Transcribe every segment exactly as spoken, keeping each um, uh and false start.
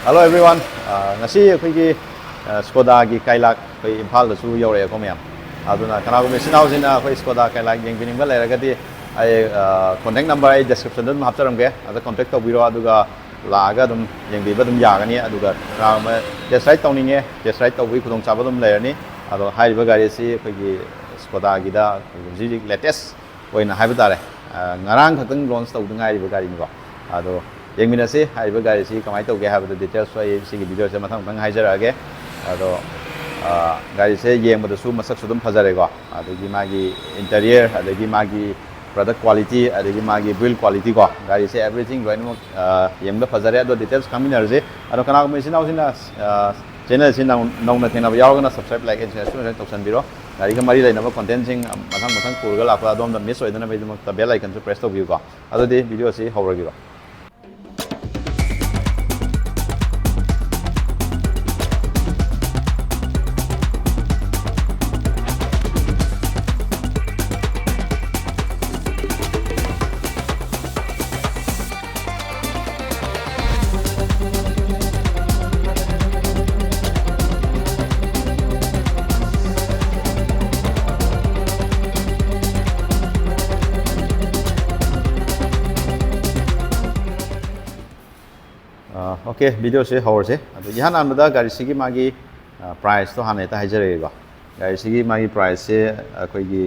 Hello everyone. ꯑ, ꯉꯁꯤ ꯑꯩꯈꯣꯏꯒꯤ, ꯑ, Skoda ꯒꯤ Kaylak ꯑꯩꯈꯣꯏ ꯏꯝꯐꯥꯜꯗꯁꯨ ꯌꯧꯔꯛꯑꯦꯀꯣ ꯃꯌꯥꯝ꯫ ꯑꯗꯨꯅ ꯀꯅꯥꯒꯨꯝꯕ ꯏꯆꯤꯟ ꯏꯅꯥꯎꯁꯤꯡꯅ ꯑꯩꯈꯣꯏ Skoda Kaylak ꯌꯦꯡꯕꯤꯅꯤꯡꯕ ꯂꯩꯔꯒꯗꯤ ꯑꯩ, ꯑ, contact number ꯑꯩ description ꯗ ꯑꯗꯨꯝ ꯍꯥꯞꯆꯔꯝꯒꯦ꯫ ꯑꯗ contact ꯇꯧꯕꯤꯔꯣ, ꯑꯗꯨꯒ ꯂꯥꯛꯑꯒ ꯑꯗꯨꯝ ꯌꯦꯡꯕꯤꯕ ꯑꯗꯨꯝ ꯌꯥꯒꯅꯤ꯫ ꯑꯗꯨꯒ ꯀꯅꯥꯒꯨꯝꯕ test ride ꯇꯧꯅꯤꯡꯉꯦ, test ride ꯇꯧꯕꯒꯤ ꯈꯨꯗꯣꯡꯆꯥꯕ ꯑꯗꯨꯝ ꯂꯩꯔꯅꯤ꯫ ꯑꯗꯣ ꯍꯥꯏꯔꯤꯕ ꯒꯥꯔꯤ ꯑꯁꯤ ꯑꯩꯈꯣꯏꯒꯤ Skoda ꯒꯤꯗ ꯍꯧꯖꯤꯛ ꯍꯧꯖꯤꯛ latest ꯑꯣꯏꯅ ꯍꯥꯏꯕ ꯇꯥꯔꯦ, ꯑ, ꯉꯔꯥꯡ ꯈꯛꯇꯪ launch ꯇꯧꯗ ꯉꯥꯏꯔꯤꯕ ꯒꯥꯔꯤꯅꯤꯀꯣ꯫ ꯑꯗꯣ ꯌꯦꯡꯃꯤꯟꯅꯁꯤ, ꯍꯥꯏꯔꯤꯕ ꯒꯥꯔꯤꯁꯤ ꯀꯃꯥꯏꯅ ꯇꯧꯒꯦ ꯍꯥꯏꯕꯗꯣ details ꯁꯨ ꯑꯩ ꯁꯤꯒꯤ video ꯁꯦ ꯃꯊꯪ ꯃꯊꯪ ꯍꯥꯏꯖꯔꯛꯑꯒꯦ꯫ ꯑꯗꯣ, ꯑ, ꯒꯥꯔꯤꯁꯦ ꯌꯦꯡꯕꯗꯁꯨ ꯃꯁꯛꯁꯨ ꯑꯗꯨꯝ ꯐꯖꯔꯦꯀꯣ, ꯑꯗꯒꯤ ꯃꯥꯒꯤ interior, ꯑꯗꯒꯤ ꯃꯥꯒꯤ product quality, ꯑꯗꯒꯤ ꯃꯥꯒꯤ build quality ꯀꯣ, ꯒꯥꯔꯤꯁꯦ everything ꯂꯣꯏꯅꯃꯛ, ꯑ, ꯌꯦꯡꯕꯗ ꯐꯖꯔꯦ꯫ ꯑꯗꯣ details ꯈꯪꯃꯤꯟꯅꯔꯁꯤ꯫ ꯑꯗꯣ ꯀꯅꯥꯒꯨꯝꯕ ꯏꯆꯤꯟ ꯏꯅꯥꯎꯁꯤꯡꯅ, ꯑ, channel ꯁꯤ ꯅꯧ-, ꯅꯧꯅ ꯊꯦꯡꯅꯕ ꯌꯥꯎꯔꯒꯅ subscribe, like and share ꯁꯨꯡꯁꯣꯏ ꯇꯧꯁꯟꯕꯤꯔꯣ꯫ ꯒꯥꯔꯤꯒ ꯃꯔꯤ ꯂꯩꯅꯕ content ꯁꯤꯡ ꯃꯊꯪ ꯃꯊꯪ ꯄꯨꯔꯒ ꯂꯥꯛꯄ ꯑꯗꯣꯝꯗ miss ꯑꯣꯏꯗꯅꯕꯒꯤꯗꯃꯛꯇ bell icon ꯁꯨ press ꯇꯧꯕꯤꯌꯨꯀꯣ꯫ ꯑꯗꯨꯗꯤ video ꯁꯤ ꯍꯧꯔꯒꯦꯀꯣ꯫ ꯑꯥ, okay, video ꯁꯦ ꯍꯧꯔꯁꯦ꯫ ꯑꯗꯣ ꯏꯍꯥꯟ ꯍꯥꯟꯕꯗ ꯒꯥꯔꯤꯁꯤꯒꯤ ꯃꯥꯒꯤ, ꯑꯥ, price ꯇꯣ ꯍꯥꯟꯅ ꯍꯦꯛꯇ ꯍꯥꯏꯖꯔꯒꯦꯀꯣ꯫ ꯒꯥꯔꯤꯁꯤꯒꯤ ꯃꯥꯒꯤ price ꯁꯦ ꯑꯩꯈꯣꯏꯒꯤ,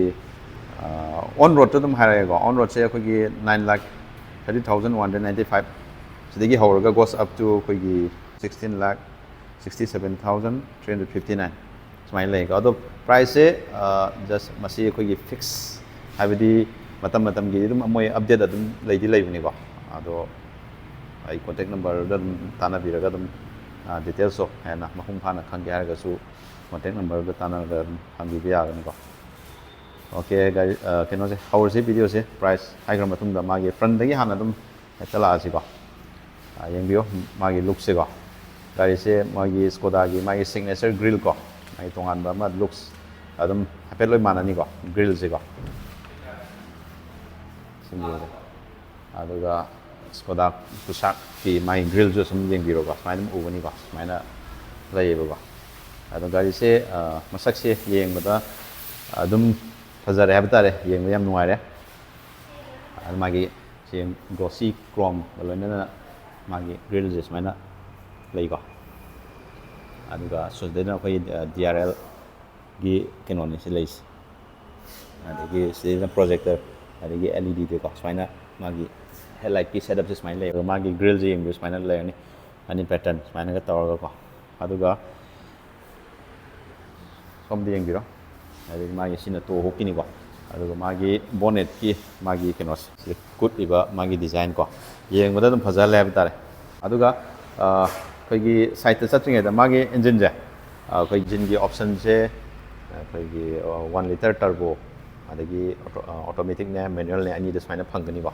ꯑꯥ, on road ꯇ ꯑꯗꯨꯝ ꯍꯥꯏꯔꯒꯦꯀꯣ꯫ On road ꯁꯦ ꯑꯩꯈꯣꯏꯒꯤ nine lakh thirty thousand one hundred ninety five, ꯁꯤꯗꯒꯤ ꯍꯧꯔꯒ goes up to ꯑꯩꯈꯣꯏꯒꯤ sixteen lakh sixty seven thousand three hundred fifty nine ꯁꯨꯃꯥꯏꯅ ꯂꯩꯀꯣ꯫ ꯑꯗꯣ price ꯁꯦ, ꯑꯥ, just ꯃꯁꯤ ꯑꯩꯈꯣꯏꯒꯤ fix, ꯍꯥꯏꯕꯗꯤ ꯃꯇꯝ ꯃꯇꯝꯒꯤ ꯑꯗꯨꯝ ꯃꯣꯏ update ꯑꯗꯨꯝ ꯂꯩꯗꯤ ꯂꯩꯕꯅꯤꯀꯣ꯫ ꯑꯗꯣ ꯑꯩ contact number ꯗ ꯑꯗꯨꯝ ꯇꯥꯟꯅꯕꯤꯔꯒ ꯑꯗꯨꯝ, ꯑꯥ, details ꯇꯣ ꯍꯦꯟꯅ ꯃꯄꯨꯡ ꯐꯥꯅ ꯈꯪꯒꯦ ꯍꯥꯏꯔꯒꯁꯨ contact number ꯗ ꯇꯥꯟꯅꯔꯒ ꯑꯗꯨꯝ ꯍꯪꯕꯤꯕ ꯌꯥꯒꯅꯤꯀꯣ꯫ Okay, ꯒꯥꯔꯤ, ꯑꯥ, ꯀꯩꯅꯣꯁꯦ ꯍꯧꯔꯁꯤ, video ꯁꯦ price ꯍꯥꯏꯈ꯭ꯔ ꯃꯇꯨꯡꯗ ꯃꯥꯒꯤ front ꯇꯒꯤ ꯍꯥꯟꯅ ꯑꯗꯨꯝ ꯍꯦꯛꯇ ꯂꯥꯛꯑꯁꯤꯀꯣ꯫ ꯑꯥ, ꯌꯦꯡꯕꯤꯌꯣ, ꯃꯥꯒꯤ look ꯁꯦꯀꯣ꯫ ꯒꯥꯔꯤꯁꯦ ꯃꯥꯒꯤ Skoda ꯒꯤ ꯃꯥꯒꯤ signature grille ꯀꯣ, ꯃꯥꯒꯤ ꯇꯣꯉꯥꯟꯕ ꯑꯃ looks ꯑꯗꯨꯝ ꯍꯥꯏꯐꯦꯠ ꯂꯣꯏ ꯃꯥꯟꯅꯅꯤꯀꯣ, grille ꯁꯦꯀꯣ꯫ ꯁꯤꯡꯕꯤꯔꯒꯦ꯫ ꯑꯗꯨꯒ Skoda Kushaq ꯀꯤ ꯃꯥꯒꯤ grill ꯁꯨ ꯁꯨꯝ ꯌꯦꯡꯕꯤꯔꯣꯀꯣ, ꯁꯨꯃꯥꯏꯅ ꯑꯗꯨꯝ ꯎꯒꯅꯤꯀꯣ, ꯁꯨꯃꯥꯏꯅ ꯂꯩꯌꯦꯕꯀꯣ꯫ ꯑꯗꯣ ꯒꯥꯔꯤꯁꯦ, ꯑ, ꯃꯁꯛꯁꯦ ꯌꯦꯡꯕꯗ ꯑꯗꯨꯝ ꯐꯖꯔꯦ ꯍꯥꯏꯕ ꯇꯥꯔꯦ, ꯌꯦꯡꯕ ꯌꯥꯝ ꯅꯨꯡꯉꯥꯏꯔꯦ꯫ ꯑꯗꯨ ꯃꯥꯒꯤ ꯁꯤ glossy chrome ꯒ ꯂꯣꯏꯅꯅ ꯃꯥꯒꯤ grill ꯁꯦ ꯁꯨꯃꯥꯏꯅ ꯂꯩꯀꯣ꯫ ꯑꯗꯨꯒ ꯁꯤꯗꯅ ꯑꯩꯈꯣꯏ, ꯑ, D R L ꯒꯤ ꯀꯩꯅꯣꯅꯤ ꯁꯤ ꯂꯩꯁꯦ꯫ ꯑꯗꯒꯤ ꯁꯤꯗꯩꯗ projector, ꯑꯗꯒꯤ L E D ꯗꯀꯣ, ꯁꯨꯃꯥꯏꯅ ꯃꯥꯒꯤ headlight ꯀꯤ setup ꯁꯦ ꯁꯨꯃꯥꯏꯅ ꯂꯩ꯫ ꯑꯗꯨꯒ ꯃꯥꯒꯤ grill ꯁꯦ ꯌꯦꯡꯕꯤꯌꯨ, ꯁꯨꯃꯥꯏꯅ ꯂꯩꯔꯅꯤ, ꯑꯅꯤ pattern ꯁꯨꯃꯥꯏꯅꯒ ꯇꯧꯔꯒꯀꯣ꯫ ꯑꯗꯨꯒ ꯁꯣꯝꯗ ꯌꯦꯡꯕꯤꯔꯣ꯫ ꯑꯗꯒꯤ ꯃꯥꯒꯤ ꯁꯤꯅ toe hook ꯀꯤꯅꯤꯀꯣ꯫ ꯑꯗꯨꯒ ꯃꯥꯒꯤ bonnet ꯀꯤ ꯃꯥꯒꯤ ꯀꯩꯅꯣꯁꯦ, ꯁꯤꯗ ꯀꯨꯠꯂꯤꯕ ꯃꯥꯒꯤ design ꯀꯣ, ꯌꯦꯡꯕꯗ ꯑꯗꯨꯝ ꯐꯖꯍꯜꯂꯦ ꯍꯥꯏꯕ ꯇꯥꯔꯦ꯫ ꯑꯗꯨꯒ, ꯑ, ꯑꯩꯈꯣꯏꯒꯤ side ꯇ ꯆꯠꯇ꯭ꯔꯤꯉꯩꯗ ꯃꯥꯒꯤ engine ꯁꯦ, ꯑ, ꯑꯩꯈꯣꯏ engine ꯒꯤ option ꯁꯦ ꯑꯩꯈꯣꯏꯒꯤ, ꯑ, one litre turbo, ꯑꯗꯒꯤ auto-, ꯑ, automatic ꯅꯦ manual ꯅꯦ ꯑꯅꯤꯗ ꯁꯨꯃꯥꯏꯅ ꯐꯪꯒꯅꯤꯀꯣ꯫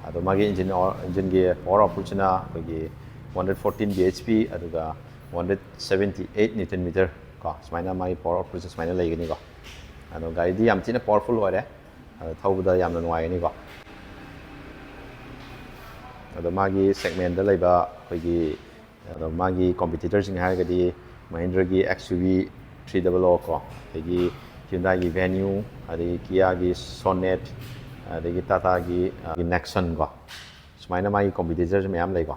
ꯑꯗꯣ ꯃꯥꯒꯤ engine, engine ꯒꯤ power output ꯁꯤꯅ ꯑꯩꯈꯣꯏꯒꯤ one hundred fourteen B H P, ꯑꯗꯨꯒ one hundred seventy eight Newton meter ꯀꯣ, ꯁꯨꯃꯥꯏꯅ ꯃꯥꯒꯤ power output ꯁꯦ ꯁꯨꯃꯥꯏꯅ ꯂꯩꯒꯅꯤꯀꯣ꯫ ꯑꯗꯣ ꯒꯥꯔꯤꯗꯤ ꯌꯥꯝ ꯊꯤꯅ powerful ꯑꯣꯏꯔꯦ꯫ ꯑꯗꯣ ꯊꯧꯕꯗ ꯌꯥꯝꯅ ꯅꯨꯡꯉꯥꯏꯒꯅꯤꯀꯣ꯫ ꯑꯗꯣ ꯃꯥꯒꯤ segment ꯇ ꯂꯩꯕ ꯑꯩꯈꯣꯏꯒꯤ, ꯑꯗꯣ ꯃꯥꯒꯤ competitor ꯁꯤꯡ ꯍꯥꯏꯔꯒꯗꯤ Mahindra ꯒꯤ X U V three double O ꯀꯣ, ꯑꯗꯒꯤ Hyundai ꯒꯤ Venue, ꯑꯗꯒꯤ Kia ꯒꯤ Sonet, ꯑꯗꯒꯤ Tata ꯒꯤ, ꯑ, Nexon ꯀꯣ, ꯁꯨꯃꯥꯏꯅ ꯃꯥꯒꯤ competitor ꯁꯦ ꯃꯌꯥꯝ ꯂꯩꯀꯣ꯫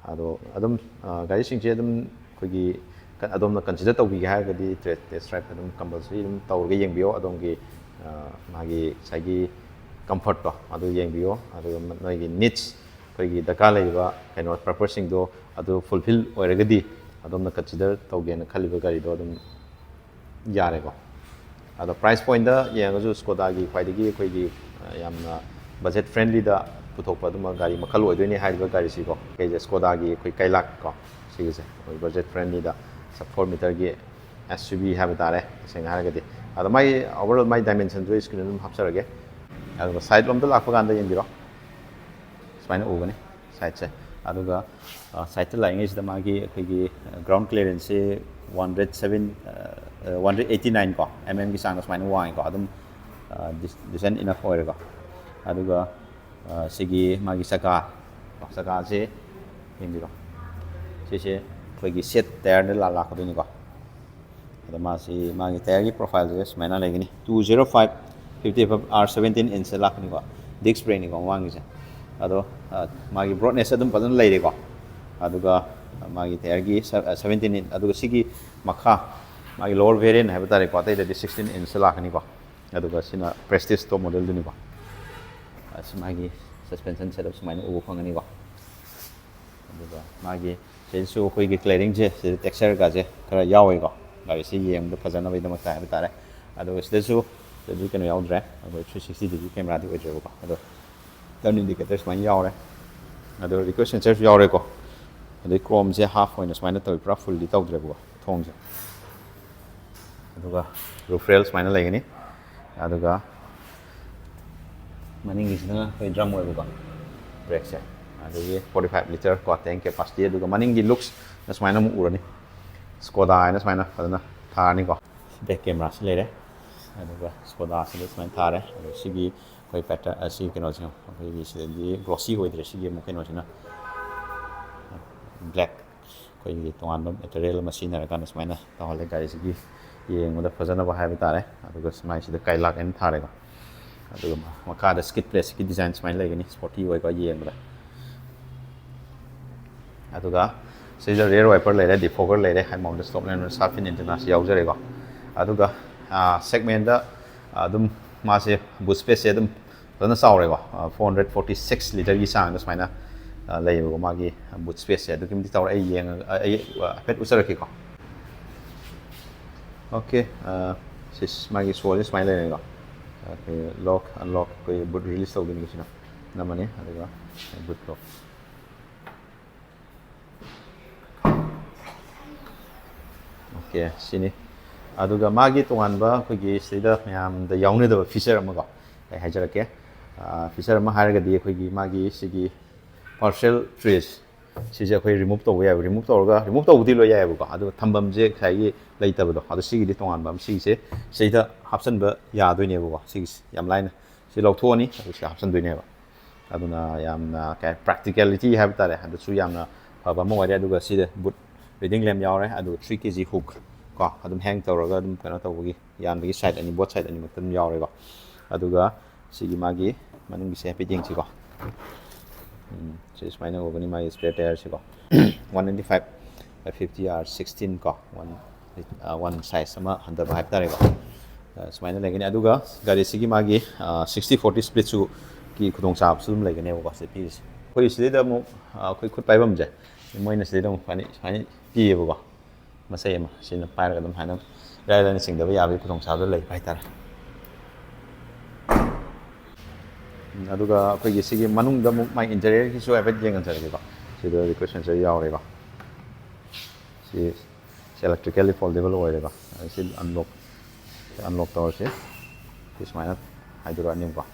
ꯑꯗꯣ ꯑꯗꯨꯝ, ꯑ, ꯒꯥꯔꯤꯁꯤꯡꯁꯦ ꯑꯗꯨꯝ ꯑꯩꯈꯣꯏꯒꯤ ꯀ-, ꯑꯗꯣꯝꯅ consider ꯇꯧꯕꯤꯒꯦ ꯍꯥꯏꯔꯒꯗꯤ test, test drive ꯑꯗꯨꯝ compulsory ꯑꯗꯨꯝ ꯇꯧꯔꯒ ꯌꯦꯡꯕꯤꯌꯣ꯫ ꯑꯗꯣꯝꯒꯤ, ꯑ, ꯃꯥꯒꯤ ꯉꯁꯥꯏꯒꯤ comfort ꯇꯣ ꯑꯗꯨ ꯌꯦꯡꯕꯤꯌꯣ꯫ ꯑꯗꯨꯒ ꯅꯣꯏꯒꯤ needs, ꯑꯩꯈꯣꯏꯒꯤ ꯗꯔꯀꯥꯔ ꯂꯩꯔꯤꯕ ꯀꯩꯅꯣ purpose ꯁꯤꯡꯗꯣ ꯑꯗꯨ fulfill ꯑꯣꯏꯔꯒꯗꯤ ꯑꯗꯣꯝꯅ consider ꯇꯧꯒꯦꯅ ꯈꯜꯂꯤꯕ ꯒꯥꯔꯤꯗꯣ ꯑꯗꯨꯝ ꯌꯥꯔꯦꯀꯣ꯫ ꯑꯗꯣ price point ꯇ ꯌꯦꯡꯉꯒꯁꯨ Skoda ꯒꯤ ꯈ꯭ꯋꯥꯏꯗꯒꯤ ꯑꯩꯈꯣꯏꯒꯤ, ꯑ, ꯌꯥꯝꯅ budget friendly ꯗ ꯄꯨꯊꯣꯛꯄ ꯑꯗꯨꯝꯕ ꯒꯥꯔꯤ ꯃꯈꯜ ꯑꯣꯏꯗꯣꯏꯅꯤ ꯍꯥꯏꯔꯤꯕ ꯒꯥꯔꯤꯁꯤꯀꯣ꯫ ꯑꯩꯈꯣꯏꯁꯦ Skoda ꯒꯤ ꯑꯩꯈꯣꯏ Kaylak ꯀꯣ, ꯁꯤꯒꯤꯁꯦ ꯑꯩꯈꯣꯏ budget friendly ꯗ sub four meter ꯒꯤ S U V ꯍꯥꯏꯕ ꯇꯥꯔꯦ, ꯇꯁꯦꯡꯅ ꯍꯥꯏꯔꯒꯗꯤ꯫ ꯑꯗꯣ ꯃꯥꯒꯤ overall ꯃꯥꯒꯤ dimension ꯁꯨ screen ꯗ ꯑꯗꯨꯝ ꯍꯥꯞꯆꯔꯒꯦ꯫ ꯑꯗꯨꯒ side ꯂꯣꯝꯗ ꯂꯥꯛꯄ ꯀꯥꯟꯗ ꯌꯦꯡꯕꯤꯔꯣ, ꯁꯨꯃꯥꯏꯅ ꯎꯒꯅꯤ side ꯁꯦ꯫ ꯑꯗꯨꯒ, ꯑ, side ꯇ ꯂꯥꯛꯏꯉꯩꯁꯤꯗ ꯃꯥꯒꯤ ꯑꯩꯈꯣꯏꯒꯤ, ꯑ, ground clearance ꯁꯦ one hundred seven, ꯑ, one hundred eighty nine ꯀꯣ, M M ꯒꯤ ꯆꯥꯡꯗ ꯁꯨꯃꯥꯏꯅ ꯋꯥꯡꯉꯤꯀꯣ꯫ ꯑꯗꯨꯝ, ꯑ, dis-, decent enough ꯑꯣꯏꯔꯦꯀꯣ꯫ ꯑꯗꯨꯒ, ꯑ, ꯁꯤꯒꯤ ꯃꯥꯒꯤ ꯆꯀꯥ, ꯆꯀꯥꯁꯦ ꯌꯦꯡꯕꯤꯔꯣ꯫ ꯁꯤꯁꯦ ꯑꯩꯈꯣꯏꯒꯤ ꯁꯦꯠ ꯇꯥꯌꯔꯗ ꯂꯥꯛꯀꯗꯣꯏꯅꯤꯀꯣ꯫ ꯑꯗꯣ ꯃꯥꯁꯤ, ꯃꯥꯒꯤ ꯇꯥꯌꯔꯒꯤ ꯄ꯭ꯔꯣꯐꯥꯏꯜꯁꯦ ꯁꯨꯃꯥꯏꯅ ꯂꯩꯒꯅꯤ, two zero five fifty five R seventeen inch ꯂꯥꯛꯀꯅꯤꯀꯣ꯫ ꯗꯤꯁꯛ ꯕ꯭ꯔꯦꯛꯅꯤꯀꯣ ꯃꯃꯥꯡꯒꯤꯁꯦ꯫ ꯑꯗꯣ ꯃꯥꯒꯤ ꯕ꯭ꯔꯣꯗꯅꯦꯁ ꯑꯗꯨꯝ ꯐꯖꯅ ꯂꯩꯔꯦꯀꯣ꯫ ꯑꯗꯨꯒ ꯃꯥꯒꯤ ꯇꯥꯌꯔꯒꯤ seventeen inch, ꯑꯗꯨꯒ ꯁꯤꯒꯤ ꯃꯈꯥ, ꯃꯥꯒꯤ ꯂꯣꯋꯔ ꯚꯦꯔꯤꯌꯟ ꯍꯥꯏꯕ ꯇꯥꯔꯦꯀꯣ, ꯑꯇꯩꯗꯗꯤ sixteen inch ꯂꯥꯛꯀꯅꯤꯀꯣ꯫ ꯑꯗꯨꯒ ꯁꯤꯅ ꯄ꯭ꯔꯦꯁꯇꯤꯖ ꯇꯣꯞ ꯃꯣꯗꯦꯜꯗꯨꯅꯤꯀꯣ꯫ ꯑꯁꯤ ꯃꯥꯒꯤ ꯁꯁꯄꯦꯟꯁꯟ ꯁꯦꯠ ꯑꯞ ꯁꯨꯃꯥꯏꯅ ꯎꯕ ꯐꯪꯒꯅꯤꯀꯣ꯫ ꯑꯗꯨꯒ ꯃꯥꯒꯤ ꯁꯤꯗꯁꯨ ꯑꯩꯈꯣꯏꯒꯤ ꯀ꯭ꯂꯤꯌꯥꯔꯤꯡꯁꯦ, ꯁꯤꯗ ꯇꯦꯛꯁꯆꯔꯒꯁꯦ ꯈꯔ ꯌꯥꯎꯋꯦꯀꯣ, ꯒꯥꯔꯤꯁꯤ ꯌꯦꯡꯕꯗ ꯐꯖꯅꯕꯒꯤꯗꯃꯛꯇ ꯍꯥꯏꯕ ꯇꯥꯔꯦ꯫ ꯑꯗꯨꯒ ꯁꯤꯗꯁꯨ, ꯁꯤꯗꯗꯤ ꯀꯩꯅꯣ ꯌꯥꯎꯗ꯭ꯔꯦ, ꯑꯩꯈꯣꯏ three sixty degree camera ꯗꯤ ꯑꯣꯏꯗ꯭ꯔꯦꯕꯀꯣ꯫ ꯑꯗꯣ turn indicator ꯁꯨꯃꯥꯏꯅ ꯌꯥꯎꯔꯦ꯫ ꯑꯗꯣ request sensor ꯁꯨ ꯌꯥꯎꯔꯦꯀꯣ꯫ ꯑꯗꯩ ꯀ꯭ꯔꯣꯝꯁꯦ ꯍꯥꯐ ꯑꯣꯏꯅ ꯁꯨꯃꯥꯏꯅ ꯇꯧꯋꯤ, ꯄꯨꯔꯥ ꯐꯨꯜꯗꯤ ꯇꯧꯗ꯭ꯔꯦꯕꯀꯣ ꯊꯣꯡꯁꯦ꯫ ꯑꯗꯨꯒ roof rail ꯁꯨꯃꯥꯏꯅ ꯂꯩꯒꯅꯤ꯫ ꯑꯗꯨꯒ ꯃꯅꯤꯡꯒꯤꯁꯤꯅ ꯑꯩꯈꯣꯏ ꯗ꯭ꯔꯝ ꯑꯣꯏꯕꯀꯣ, ꯕ꯭ꯔꯦꯛꯁꯦ꯫ ꯑꯗꯒꯤ forty five litre ꯀꯣ tank capacity꯫ ꯑꯗꯨꯒ ꯃꯅꯤꯡꯒꯤ ꯂꯨꯛꯁꯅ ꯁꯨꯃꯥꯏꯅ ꯑꯃꯨꯛ ꯎꯔꯅꯤ, ꯁ꯭ꯀꯣꯗꯥ ꯍꯥꯏꯅ ꯁꯨꯃꯥꯏꯅ ꯐꯖꯅ ꯊꯥꯔꯅꯤꯀꯣ꯫ ꯕꯦꯛ ꯀꯦꯃꯦꯔꯥꯁꯤ ꯂꯩꯔꯦ꯫ ꯑꯗꯨꯒ ꯁ꯭ꯀꯣꯗꯥꯁꯤꯗ ꯁꯨꯃꯥꯏꯅ ꯊꯥꯔꯦ꯫ ꯑꯗꯣ ꯁꯤꯒꯤ ꯑꯩꯈꯣꯏ ꯄꯦꯇꯔ-, ꯑꯁꯤ ꯀꯩꯅꯣꯁꯤꯅ ꯑꯩꯈꯣꯏꯒꯤ ꯁꯤꯗꯗꯤ ꯒ꯭ꯂꯣꯁꯤ ꯑꯣꯏꯗ꯭ꯔꯦ꯫ ꯁꯤꯒꯤ ꯑꯃꯨꯛ ꯀꯩꯅꯣꯁꯤꯅ ꯕ꯭ꯂꯦꯛ, ꯑꯩꯈꯣꯏꯒꯤ ꯇꯣꯉꯥꯟꯕ ꯃꯦꯇꯔꯤꯌꯦꯜ ꯑꯃ ꯁꯤꯖꯤꯟꯅꯔꯀꯥꯟꯗ ꯁꯨꯃꯥꯏꯅ ꯇꯧꯍꯜꯂꯦ꯫ ꯒꯥꯔꯤꯁꯤꯒꯤ ꯌꯦꯡꯕꯗ ꯐꯖꯅꯕ ꯍꯥꯏꯕ ꯇꯥꯔꯦ꯫ ꯑꯗꯨꯒ ꯁꯨꯃꯥꯏꯅ ꯁꯤꯗ ꯀꯥꯏꯂꯥꯛ ꯍꯥꯏꯅ ꯊꯥꯔꯦꯀꯣ꯫ ꯑꯗꯨꯒ ꯃꯈꯥꯗ skid plate ꯁꯤꯒꯤ ꯗꯤꯖꯥꯏꯟ ꯁꯨꯃꯥꯏꯅ ꯂꯩꯒꯅꯤ, ꯁ꯭ꯄꯣꯔꯇꯤ ꯑꯣꯏꯀꯣ ꯌꯦꯡꯕꯗ꯫ ꯑꯗꯨꯒ ꯁꯤꯗ rear wiper ꯂꯩꯔꯦ, defogger ꯂꯩꯔꯦ, high mounted stop lamp, sharp fin antenna ꯁꯤ ꯌꯥꯎꯖꯔꯦꯀꯣ꯫ ꯑꯗꯨꯒ ꯁꯦꯒꯃꯦꯟꯗ ꯑꯗꯨꯝ ꯃꯥꯁꯦ boot space ꯁꯦ ꯑꯗꯨꯝ ꯐꯖꯅ ꯆꯥꯎꯔꯦꯀꯣ꯫ Four hundred forty six litre ꯒꯤ ꯆꯥꯡꯗ ꯁꯨꯃꯥꯏꯅ ꯂꯩꯌꯦꯕꯀꯣ꯫ ꯃꯥꯒꯤ boot space ꯁꯦ ꯑꯗꯨꯛꯀꯤ ꯃꯇꯤꯛ ꯆꯥꯎꯔꯦ꯫ ꯑꯩ ꯌꯦꯡꯉꯒ, ꯑꯩ ꯍꯥꯏꯐꯦꯠ ꯎꯠꯆꯔꯛꯀꯦꯀꯣ꯫ ꯑꯣꯀꯦ, ꯁꯤ ꯃꯥꯒꯤ ꯁꯣꯜꯁꯦ ꯁꯨꯃꯥꯏꯅ ꯂꯩꯔꯦꯀꯣ꯫ ꯑꯩꯈꯣꯏ lock unlock, ꯑꯩꯈꯣꯏ boot release ꯇꯧꯗꯣꯏꯅꯤꯀꯣ꯫ ꯁꯤꯅ ꯅꯝꯃꯅꯤ, ꯑꯗꯨꯒ boot lock꯫ ꯑꯣꯀꯦ, ꯁꯤꯅꯤ꯫ ꯑꯗꯨꯒ ꯃꯥꯒꯤ ꯇꯣꯉꯥꯟꯕ ꯑꯩꯈꯣꯏꯒꯤ ꯁꯤꯗ ꯃꯌꯥꯝꯗ ꯌꯥꯎꯅꯗꯕ feature ꯑꯃꯀꯣ ꯑꯩ ꯍꯥꯏꯖꯔꯛꯀꯦ꯫ Feature ꯑꯃ ꯍꯥꯏꯔꯒꯗꯤ ꯑꯩꯈꯣꯏꯒꯤ ꯃꯥꯒꯤ ꯁꯤꯒꯤ partial trace ꯁꯤꯁꯦ ꯑꯩꯈꯣꯏ remove ꯇꯧꯕ ꯌꯥꯏꯕ꯫ Remove ꯇꯧꯔꯒ, remove ꯇꯧꯕꯗꯤ ꯂꯣꯏ ꯌꯥꯏꯌꯦꯕꯀꯣ, ꯑꯗꯨꯒ ꯊꯝꯐꯝꯁꯦ ꯉꯁꯥꯏꯒꯤ ꯂꯩꯇꯕꯗꯣ, ꯑꯗꯣ ꯁꯤꯒꯤꯗꯤ ꯇꯣꯉꯥꯟꯕ ꯑꯃ, ꯁꯤꯒꯤꯁꯦ ꯁꯤꯗ ꯍꯥꯞꯆꯤꯟꯕ ꯌꯥꯗꯣꯏꯅꯦꯕꯀꯣ꯫ ꯁꯤꯒꯤꯁꯦ ꯌꯥꯝ ꯂꯥꯏꯅ ꯁꯤ ꯂꯧꯊꯣꯛꯑꯅꯤ, ꯑꯗꯨ ꯁꯤ ꯍꯥꯞꯆꯤꯟꯗꯣꯏꯅꯦꯕ꯫ ꯑꯗꯨꯅ ꯌꯥꯝꯅ ꯀꯩ ꯍꯥꯏ, practicality ꯍꯥꯏꯕ ꯇꯥꯔꯦ, ꯑꯗꯨꯁꯨ ꯌꯥꯝꯅ ꯐꯕ ꯑꯃ ꯑꯣꯏꯔꯦ꯫ ꯑꯗꯨꯒ ꯁꯤꯗ boot reading lamp ꯌꯥꯎꯔꯦ, ꯑꯗꯨꯒ three K G hook ꯀꯣ, ꯑꯗꯨꯝ hang ꯇꯧꯔꯒ ꯑꯗꯨꯝ ꯀꯩꯅꯣ ꯇꯧꯕꯒꯤ, ꯌꯥꯟꯕꯒꯤ side ꯑꯅꯤ, both side ꯑꯅꯤꯃꯛꯇ ꯑꯗꯨꯝ ꯌꯥꯎꯔꯦꯀꯣ꯫ ꯑꯗꯨꯒ ꯁꯤꯒꯤ ꯃꯥꯒꯤ ꯃꯅꯨꯡꯒꯤꯁꯦ ꯍꯥꯏꯐꯦꯠ ꯌꯦꯡꯁꯤꯀꯣ꯫ ꯎꯝ, ꯁꯤ ꯁꯨꯃꯥꯏꯅ ꯎꯒꯅꯤ ꯃꯥꯒꯤ spare tire ꯁꯤꯀꯣ꯫ One ninety five by fifty R sixteen ꯀꯣ, one, one size ꯑꯃ ꯍꯟꯊꯕ ꯍꯥꯏꯕ ꯇꯥꯔꯦꯀꯣ꯫ ꯑ, ꯁꯨꯃꯥꯏꯅ ꯂꯩꯒꯅꯤ꯫ ꯑꯗꯨꯒ ꯒꯥꯔꯤꯁꯤꯒꯤ ꯃꯥꯒꯤ, ꯑ, sixty forty split ꯁꯨ ꯒꯤ ꯈꯨꯗꯣꯡꯆꯥꯕꯁꯨ ꯑꯗꯨꯝ ꯂꯩꯒꯅꯦꯕꯀꯣ ꯁꯤꯗ ꯄꯤꯔꯤꯁꯦ꯫ ꯑꯩꯈꯣꯏ ꯁꯤꯗꯩꯗ ꯑꯃꯨꯛ, ꯑ, ꯑꯩꯈꯣꯏ ꯈꯨꯠ ꯄꯥꯏꯐꯝꯁꯦ ꯃꯣꯏꯅ ꯁꯤꯗꯩꯗ ꯑꯃꯨꯛ ꯁꯨꯃꯥꯏꯅ, ꯁꯨꯃꯥꯏꯅ ꯄꯤꯌꯦꯕꯀꯣ꯫ ꯃꯆꯩ ꯑꯃ ꯁꯤꯅ ꯄꯥꯏꯔꯒ ꯑꯗꯨꯝ ꯍꯥꯏꯅ ꯏꯔꯥꯏ ꯂꯥꯏꯅ ꯆꯤꯡꯊꯕ ꯌꯥꯕꯒꯤ ꯈꯨꯗꯣꯡꯆꯥꯕꯗꯣ ꯂꯩꯕ ꯍꯥꯏꯇꯥꯔꯦ꯫ ꯎꯝ, ꯑꯗꯨꯒ ꯑꯩꯈꯣꯏꯒꯤ ꯁꯤꯒꯤ ꯃꯅꯨꯡꯗ ꯑꯃꯨꯛ ꯃꯥꯏ interior ꯒꯤꯁꯨ ꯍꯥꯏꯐꯦꯠ ꯌꯦꯡꯍꯟꯖꯔꯒꯦꯀꯣ꯫ ꯁꯤꯗ request sensor ꯌꯥꯎꯔꯦꯀꯣ꯫ ꯁꯤ, ꯁꯤ electrically foldable ꯑꯣꯏꯔꯦꯀꯣ꯫ ꯑꯗ ꯁꯤ unlock, unlock ꯇꯧꯔꯁꯤ꯫ ꯁꯤ ꯁꯨꯃꯥꯏꯅ ꯍꯥꯏꯗꯣꯔꯛꯑꯅꯤꯕꯀꯣ꯫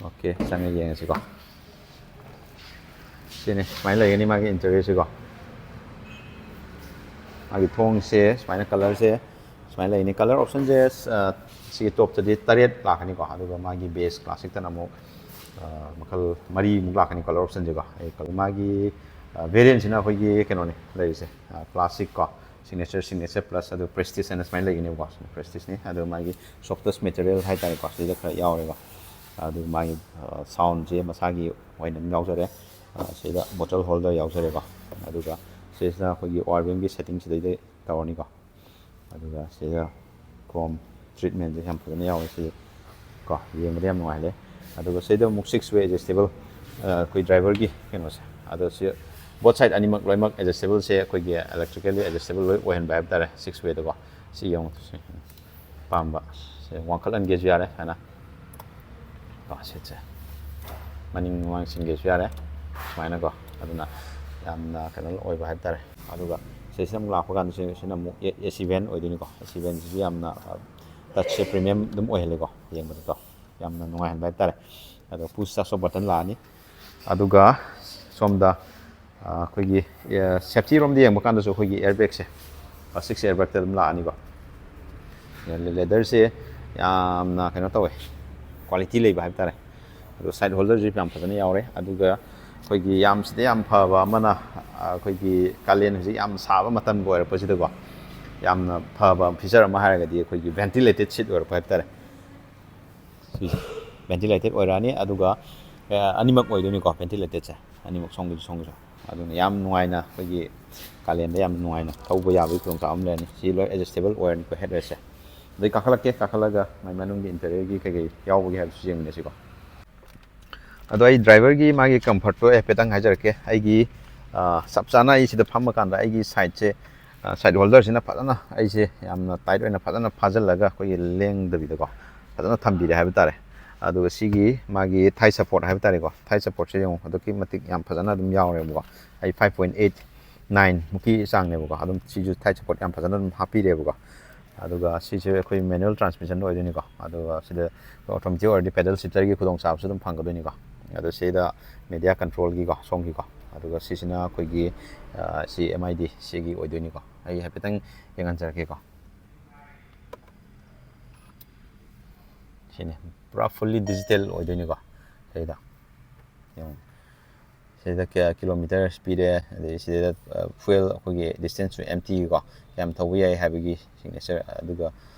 Okay, ꯆꯪꯉ ꯌꯦꯡꯉꯁꯤꯀꯣ꯫ ꯁꯤꯅꯤ, ꯁꯨꯃꯥꯏꯅ ꯂꯩꯒꯅꯤ ꯃꯥꯒꯤ interior ꯁꯤꯀꯣ꯫ ꯃꯥꯒꯤ ꯊꯣꯡꯁꯦ ꯁꯨꯃꯥꯏꯅ, colour ꯁꯦ ꯁꯨꯃꯥꯏꯅ ꯂꯩꯅꯤ꯫ Colour option ꯁꯦ, ꯑ, ꯁꯤꯒꯤ top ꯇꯗꯤ ꯇꯔꯦꯠ ꯂꯥꯛꯀꯅꯤꯀꯣ, ꯑꯗꯨꯒ ꯃꯥꯒꯤ base classic ꯇꯅ ꯑꯃꯨꯛ, ꯑ, ꯃꯈꯜ ꯃꯔꯤꯃꯨꯛ ꯂꯥꯛꯀꯅꯤ colour option ꯁꯦꯀꯣ꯫ ꯑꯩ colour, ꯃꯥꯒꯤ, ꯑ, variant ꯁꯤꯅ ꯑꯩꯈꯣꯏꯒꯤ ꯀꯩꯅꯣꯅꯤ ꯂꯩꯔꯤꯁꯦ, ꯑ, classic ꯀꯣ, signature, signature plus, ꯑꯗꯨ prestige ꯍꯥꯏꯅ ꯁꯨꯃꯥꯏꯅ ꯂꯩꯒꯅꯦꯕꯀꯣ꯫ Prestige ꯅꯤ꯫ ꯑꯗꯨ ꯃꯥꯒꯤ softest material ꯍꯥꯏꯇꯥꯔꯦꯀꯣ, ꯁꯤꯗ ꯈꯔ ꯌꯥꯎꯔꯦꯀꯣ꯫ ꯑꯗꯨ ꯃꯥꯒꯤ, ꯑ, sound ꯁꯦ ꯃꯁꯥꯒꯤ ꯑꯣꯏꯅ ꯑꯗꯨꯝ ꯌꯥꯎꯖꯔꯦ꯫ ꯑ, ꯁꯤꯗ bottle holder ꯌꯥꯎꯖꯔꯦꯀꯣ꯫ ꯑꯗꯨꯒ ꯁꯤꯁꯤꯅ ꯑꯩꯈꯣꯏꯒꯤ O R V M ꯒꯤ setting ꯁꯤꯗꯩꯗ ꯇꯧꯔꯅꯤꯀꯣ꯫ ꯑꯗꯨꯒ ꯁꯤꯗ chrome treatment ꯁꯦ ꯌꯥꯝ ꯐꯖꯅ ꯌꯥꯎꯋꯦ ꯁꯤꯗ ꯀꯣ, ꯌꯦꯡꯕꯗ ꯌꯥꯝ ꯅꯨꯡꯉꯥꯏꯍꯜꯂꯦ꯫ ꯑꯗꯨꯒ ꯁꯤꯗ ꯑꯃꯨꯛ six way adjustable, ꯑ, ꯑꯩꯈꯣꯏ driver ꯒꯤ ꯀꯩꯅꯣꯁꯦ, ꯑꯗꯣ ꯁꯤ both side ꯑꯅꯤꯃꯛ ꯂꯣꯏꯅꯃꯛ adjustable ꯁꯦ ꯑꯩꯈꯣꯏꯒꯤ electrically adjustable ꯂꯣꯏ ꯑꯣꯏꯍꯟꯕ ꯍꯥꯏꯕ ꯇꯥꯔꯦ, six way ꯗꯀꯣ꯫ ꯁꯤ ꯌꯦꯡꯉꯨ, ꯁꯤ ꯑꯄꯥꯝꯕ ꯁꯦ ꯋꯥꯡꯈꯠꯍꯟꯒꯦꯁꯨ ꯌꯥꯔꯦ ꯁꯨꯃꯥꯏꯅ꯫ ꯀꯣ, ꯁꯤꯠꯁꯦ ꯃꯅꯤꯡ ꯃꯃꯥꯡ ꯁꯤꯟꯒꯦꯁꯨ ꯌꯥꯔꯦ ꯁꯨꯃꯥꯏꯅꯀꯣ꯫ ꯑꯗꯨꯅ ꯌꯥꯝꯅ ꯀꯩꯅꯣ ꯑꯣꯏꯕ ꯍꯥꯏꯕ ꯇꯥꯔꯦ꯫ ꯑꯗꯨꯒ ꯁꯤꯁꯤꯗ ꯑꯃꯨꯛ ꯂꯥꯛꯄ ꯀꯥꯟꯗ ꯁꯤ-, ꯁꯤꯅ ꯑꯃꯨꯛ A-, AC van ꯑꯣꯏꯗꯣꯏꯅꯤꯀꯣ꯫ AC van ꯁꯤꯁꯨ ꯌꯥꯝꯅ, ꯑ, touch ꯁꯦ premium ꯑꯗꯨꯝ ꯑꯣꯏꯍꯜꯂꯦꯀꯣ, ꯌꯦꯡꯕꯗꯀꯣ ꯌꯥꯝꯅ ꯅꯨꯡꯉꯥꯏꯍꯟꯕ ꯍꯥꯏꯕ ꯇꯥꯔꯦ꯫ ꯑꯗꯣ push start stop button ꯂꯥꯛꯑꯅꯤ꯫ ꯑꯗꯨꯒ ꯁꯣꯝꯗ, ꯑ, ꯑꯩꯈꯣꯏꯒꯤ, ꯑ, safety ꯔꯣꯝꯗ ꯌꯦꯡꯕ ꯀꯥꯟꯗꯁꯨ ꯑꯩꯈꯣꯏꯒꯤ airbag ꯁꯦ, ꯑ, six airbag ꯇ ꯑꯗꯨꯝ ꯂꯥꯛꯑꯅꯤꯀꯣ꯫ Leather ꯁꯦ ꯌꯥꯝꯅ ꯀꯩꯅꯣ ꯇꯧꯋꯦ, quality ꯂꯩꯕ ꯍꯥꯏꯕ ꯇꯥꯔꯦ꯫ ꯑꯗꯣ ꯁꯥꯏꯠ ꯍꯣꯜꯗꯔꯁꯨ ꯌꯥꯝ ꯐꯖꯅ ꯌꯥꯎꯔꯦ꯫ ꯑꯗꯨꯒ ꯑꯩꯈꯣꯏꯒꯤ ꯌꯥꯝ ꯁꯤꯗ ꯌꯥꯝ ꯐꯕ ꯑꯃꯅ, ꯑꯩꯈꯣꯏꯒꯤ ꯀꯥꯂꯦꯟ ꯍꯧꯖꯤꯛ ꯌꯥꯝ ꯁꯥꯕ ꯃꯇꯝꯒ ꯑꯣꯏꯔꯛꯄꯁꯤꯗꯀꯣ, ꯌꯥꯝꯅ ꯐꯕ ꯐꯤꯆꯔ ꯑꯃ ꯍꯥꯏꯔꯒꯗꯤ ꯑꯩꯈꯣꯏꯒꯤ ꯚꯦꯟꯇꯤꯂꯦꯇꯦꯠ ꯁꯤꯠ ꯑꯣꯏꯔꯛꯄ ꯍꯥꯏꯕ ꯇꯥꯔꯦ꯫ ꯁꯤꯁꯦ ꯚꯦꯟꯇꯤꯂꯦꯇꯦꯠ ꯑꯣꯏꯔꯛꯑꯅꯤ꯫ ꯑꯗꯨꯒ ꯑꯅꯤꯃꯛ ꯑꯣꯏꯗꯣꯏꯅꯤꯀꯣ ꯚꯦꯟꯇꯤꯂꯦꯇꯦꯠꯁꯦ, ꯑꯅꯤꯃꯛ ꯁꯣꯝꯒꯤꯁꯨ ꯁꯣꯝꯒꯤꯁꯨ꯫ ꯑꯗꯨꯅ ꯌꯥꯝ ꯅꯨꯡꯉꯥꯏꯅ, ꯑꯩꯈꯣꯏꯒꯤ ꯀꯥꯂꯦꯟꯗ ꯌꯥꯝ ꯅꯨꯡꯉꯥꯏꯅ ꯊꯧꯕ ꯌꯥꯕꯒꯤ ꯈꯨꯗꯣꯡꯆꯥꯕ ꯑꯃ ꯂꯩꯔꯅꯤ꯫ ꯁꯤ ꯂꯣꯏ ꯑꯦꯗꯖꯁꯇꯦꯕꯜ ꯑꯣꯏꯔꯅꯤꯀꯣ ꯍꯦꯠ ꯔꯦꯁꯁꯦ꯫ ꯑꯗꯩ ꯀꯥꯈꯠꯂꯛꯀꯦ, ꯀꯥꯈꯠꯂꯒ ꯃꯥꯏ ꯃꯅꯨꯡꯒꯤ ꯏꯟꯇꯔꯤꯌꯔꯒꯤ ꯀꯩꯀꯩ ꯌꯥꯎꯕꯒꯦ ꯍꯥꯏꯕꯁꯨ ꯌꯦꯡꯃꯤꯟꯅꯁꯤꯀꯣ꯫ ꯑꯗꯣ ꯑꯩ ꯗ꯭ꯔꯥꯏꯚꯔꯒꯤ ꯃꯥꯒꯤ ꯀꯝꯐꯔꯠꯇꯣ ꯍꯥꯏꯐꯦꯠꯇꯪ ꯍꯥꯏꯖꯔꯛꯀꯦ꯫ ꯑꯩꯒꯤ ꯆꯞ ꯆꯥꯅ ꯑꯩ ꯁꯤꯗ ꯐꯝꯃꯀꯥꯟꯗ ꯑꯩꯒꯤ ꯁꯥꯏꯠꯁꯦ, ꯁꯥꯏꯠ ꯍꯣꯜꯗꯔꯁꯤꯅ ꯐꯖꯅ ꯑꯩꯁꯦ ꯌꯥꯝꯅ ꯇꯥꯏꯠ ꯑꯣꯏꯅ ꯐꯖꯅ ꯐꯥꯖꯤꯜꯂꯒ ꯑꯩꯈꯣꯏꯒꯤ ꯂꯦꯡꯗꯕꯤꯗꯀꯣ ꯐꯖꯅ ꯊꯝꯕꯤꯔꯦ ꯍꯥꯏꯕ ꯇꯥꯔꯦ꯫ ꯑꯗꯨꯒ ꯁꯤꯒꯤ ꯃꯥꯒꯤ ꯊꯥꯏ ꯁꯞꯄꯣꯔꯠ ꯍꯥꯏꯕ ꯇꯥꯔꯦꯀꯣ, ꯊꯥꯏ ꯁꯞꯄꯣꯔꯠꯁꯦ ꯌꯦꯡꯉꯨ, ꯑꯗꯨꯛꯀꯤ ꯃꯇꯤꯛ ꯌꯥꯝ ꯐꯖꯅ ꯑꯗꯨꯝ ꯌꯥꯎꯔꯦꯕꯀꯣ꯫ ꯑꯩ ꯐꯥꯏꯚ ꯄꯣꯏꯟ ꯑꯩꯠ ꯅꯥꯏꯟ ꯃꯨꯛꯀꯤ ꯆꯥꯡꯅꯦꯕꯀꯣ꯫ ꯑꯗꯨꯝ ꯁꯤꯁꯨ ꯊꯥꯏ ꯁꯞꯄꯣꯔꯠ ꯌꯥꯝ ꯐꯖꯅ ꯑꯗꯨꯝ ꯍꯥꯞꯄꯤꯔꯦꯕꯀꯣ꯫ ꯑꯗꯨꯒ ꯁꯤꯁꯦ ꯑꯩꯈꯣꯏ ꯃꯦꯅꯨꯋꯦꯜ ꯇ꯭ꯔꯥꯟꯁꯃꯤꯁꯟ ꯑꯣꯏꯗꯣꯏꯅꯤꯀꯣ꯫ ꯑꯗꯨꯒ ꯁꯤꯗ ꯑꯣꯇꯣꯃꯦꯇꯤꯛ ꯑꯣꯏꯔꯗꯤ ꯄꯦꯗꯜ ꯁꯤꯐꯇꯔꯒꯤ ꯈꯨꯗꯣꯡꯆꯥꯕꯁꯨ ꯑꯗꯨꯝ ꯐꯪꯒꯗꯣꯏꯅꯤꯀꯣ꯫ ꯑꯗꯣ ꯁꯤꯗ ꯃꯦꯗꯤꯌꯥ ꯀꯟꯇ꯭ꯔꯣꯜꯒꯤꯀꯣ, ꯁꯣꯝꯒꯤꯀꯣ꯫ ꯑꯗꯨꯒ ꯁꯤꯁꯤꯅ ꯑꯩꯈꯣꯏꯒꯤ ꯁꯤ ꯑꯦꯝ ꯑꯥꯏ ꯗꯤ ꯁꯤꯒꯤ ꯑꯣꯏꯗꯣꯏꯅꯤꯀꯣ꯫ ꯑꯩ ꯍꯥꯏꯐꯦꯠꯇꯪ ꯌꯦꯡꯍꯟꯖꯔꯛꯀꯦꯀꯣ꯫ ꯁꯤꯅꯤ, ꯄꯨꯔꯥ ꯐꯨꯜꯂꯤ ꯗꯤꯖꯤꯇꯦꯜ ꯑꯣꯏꯗꯣꯏꯅꯤꯀꯣ꯫ ꯁꯤꯗ ꯌꯦꯡꯉꯨ, ꯁꯤꯗ ꯀꯤꯂꯣꯃꯤꯇꯔꯁ ꯄꯤꯔꯦ, ꯑꯗꯩ ꯁꯤꯗ ꯐ꯭ꯌꯨꯋꯦꯜ ꯑꯩꯈꯣꯏꯒꯤ ꯗꯤꯁꯇꯦꯟꯁꯁꯨ ꯑꯦꯝ ꯇꯤꯒꯤꯀꯣ, ꯀꯌꯥꯝ ꯊꯧꯕ ꯌꯥꯏ ꯍꯥꯏꯕꯒꯤ ꯁꯤꯒꯅꯦꯆꯔ꯫ ꯑꯗꯨꯒ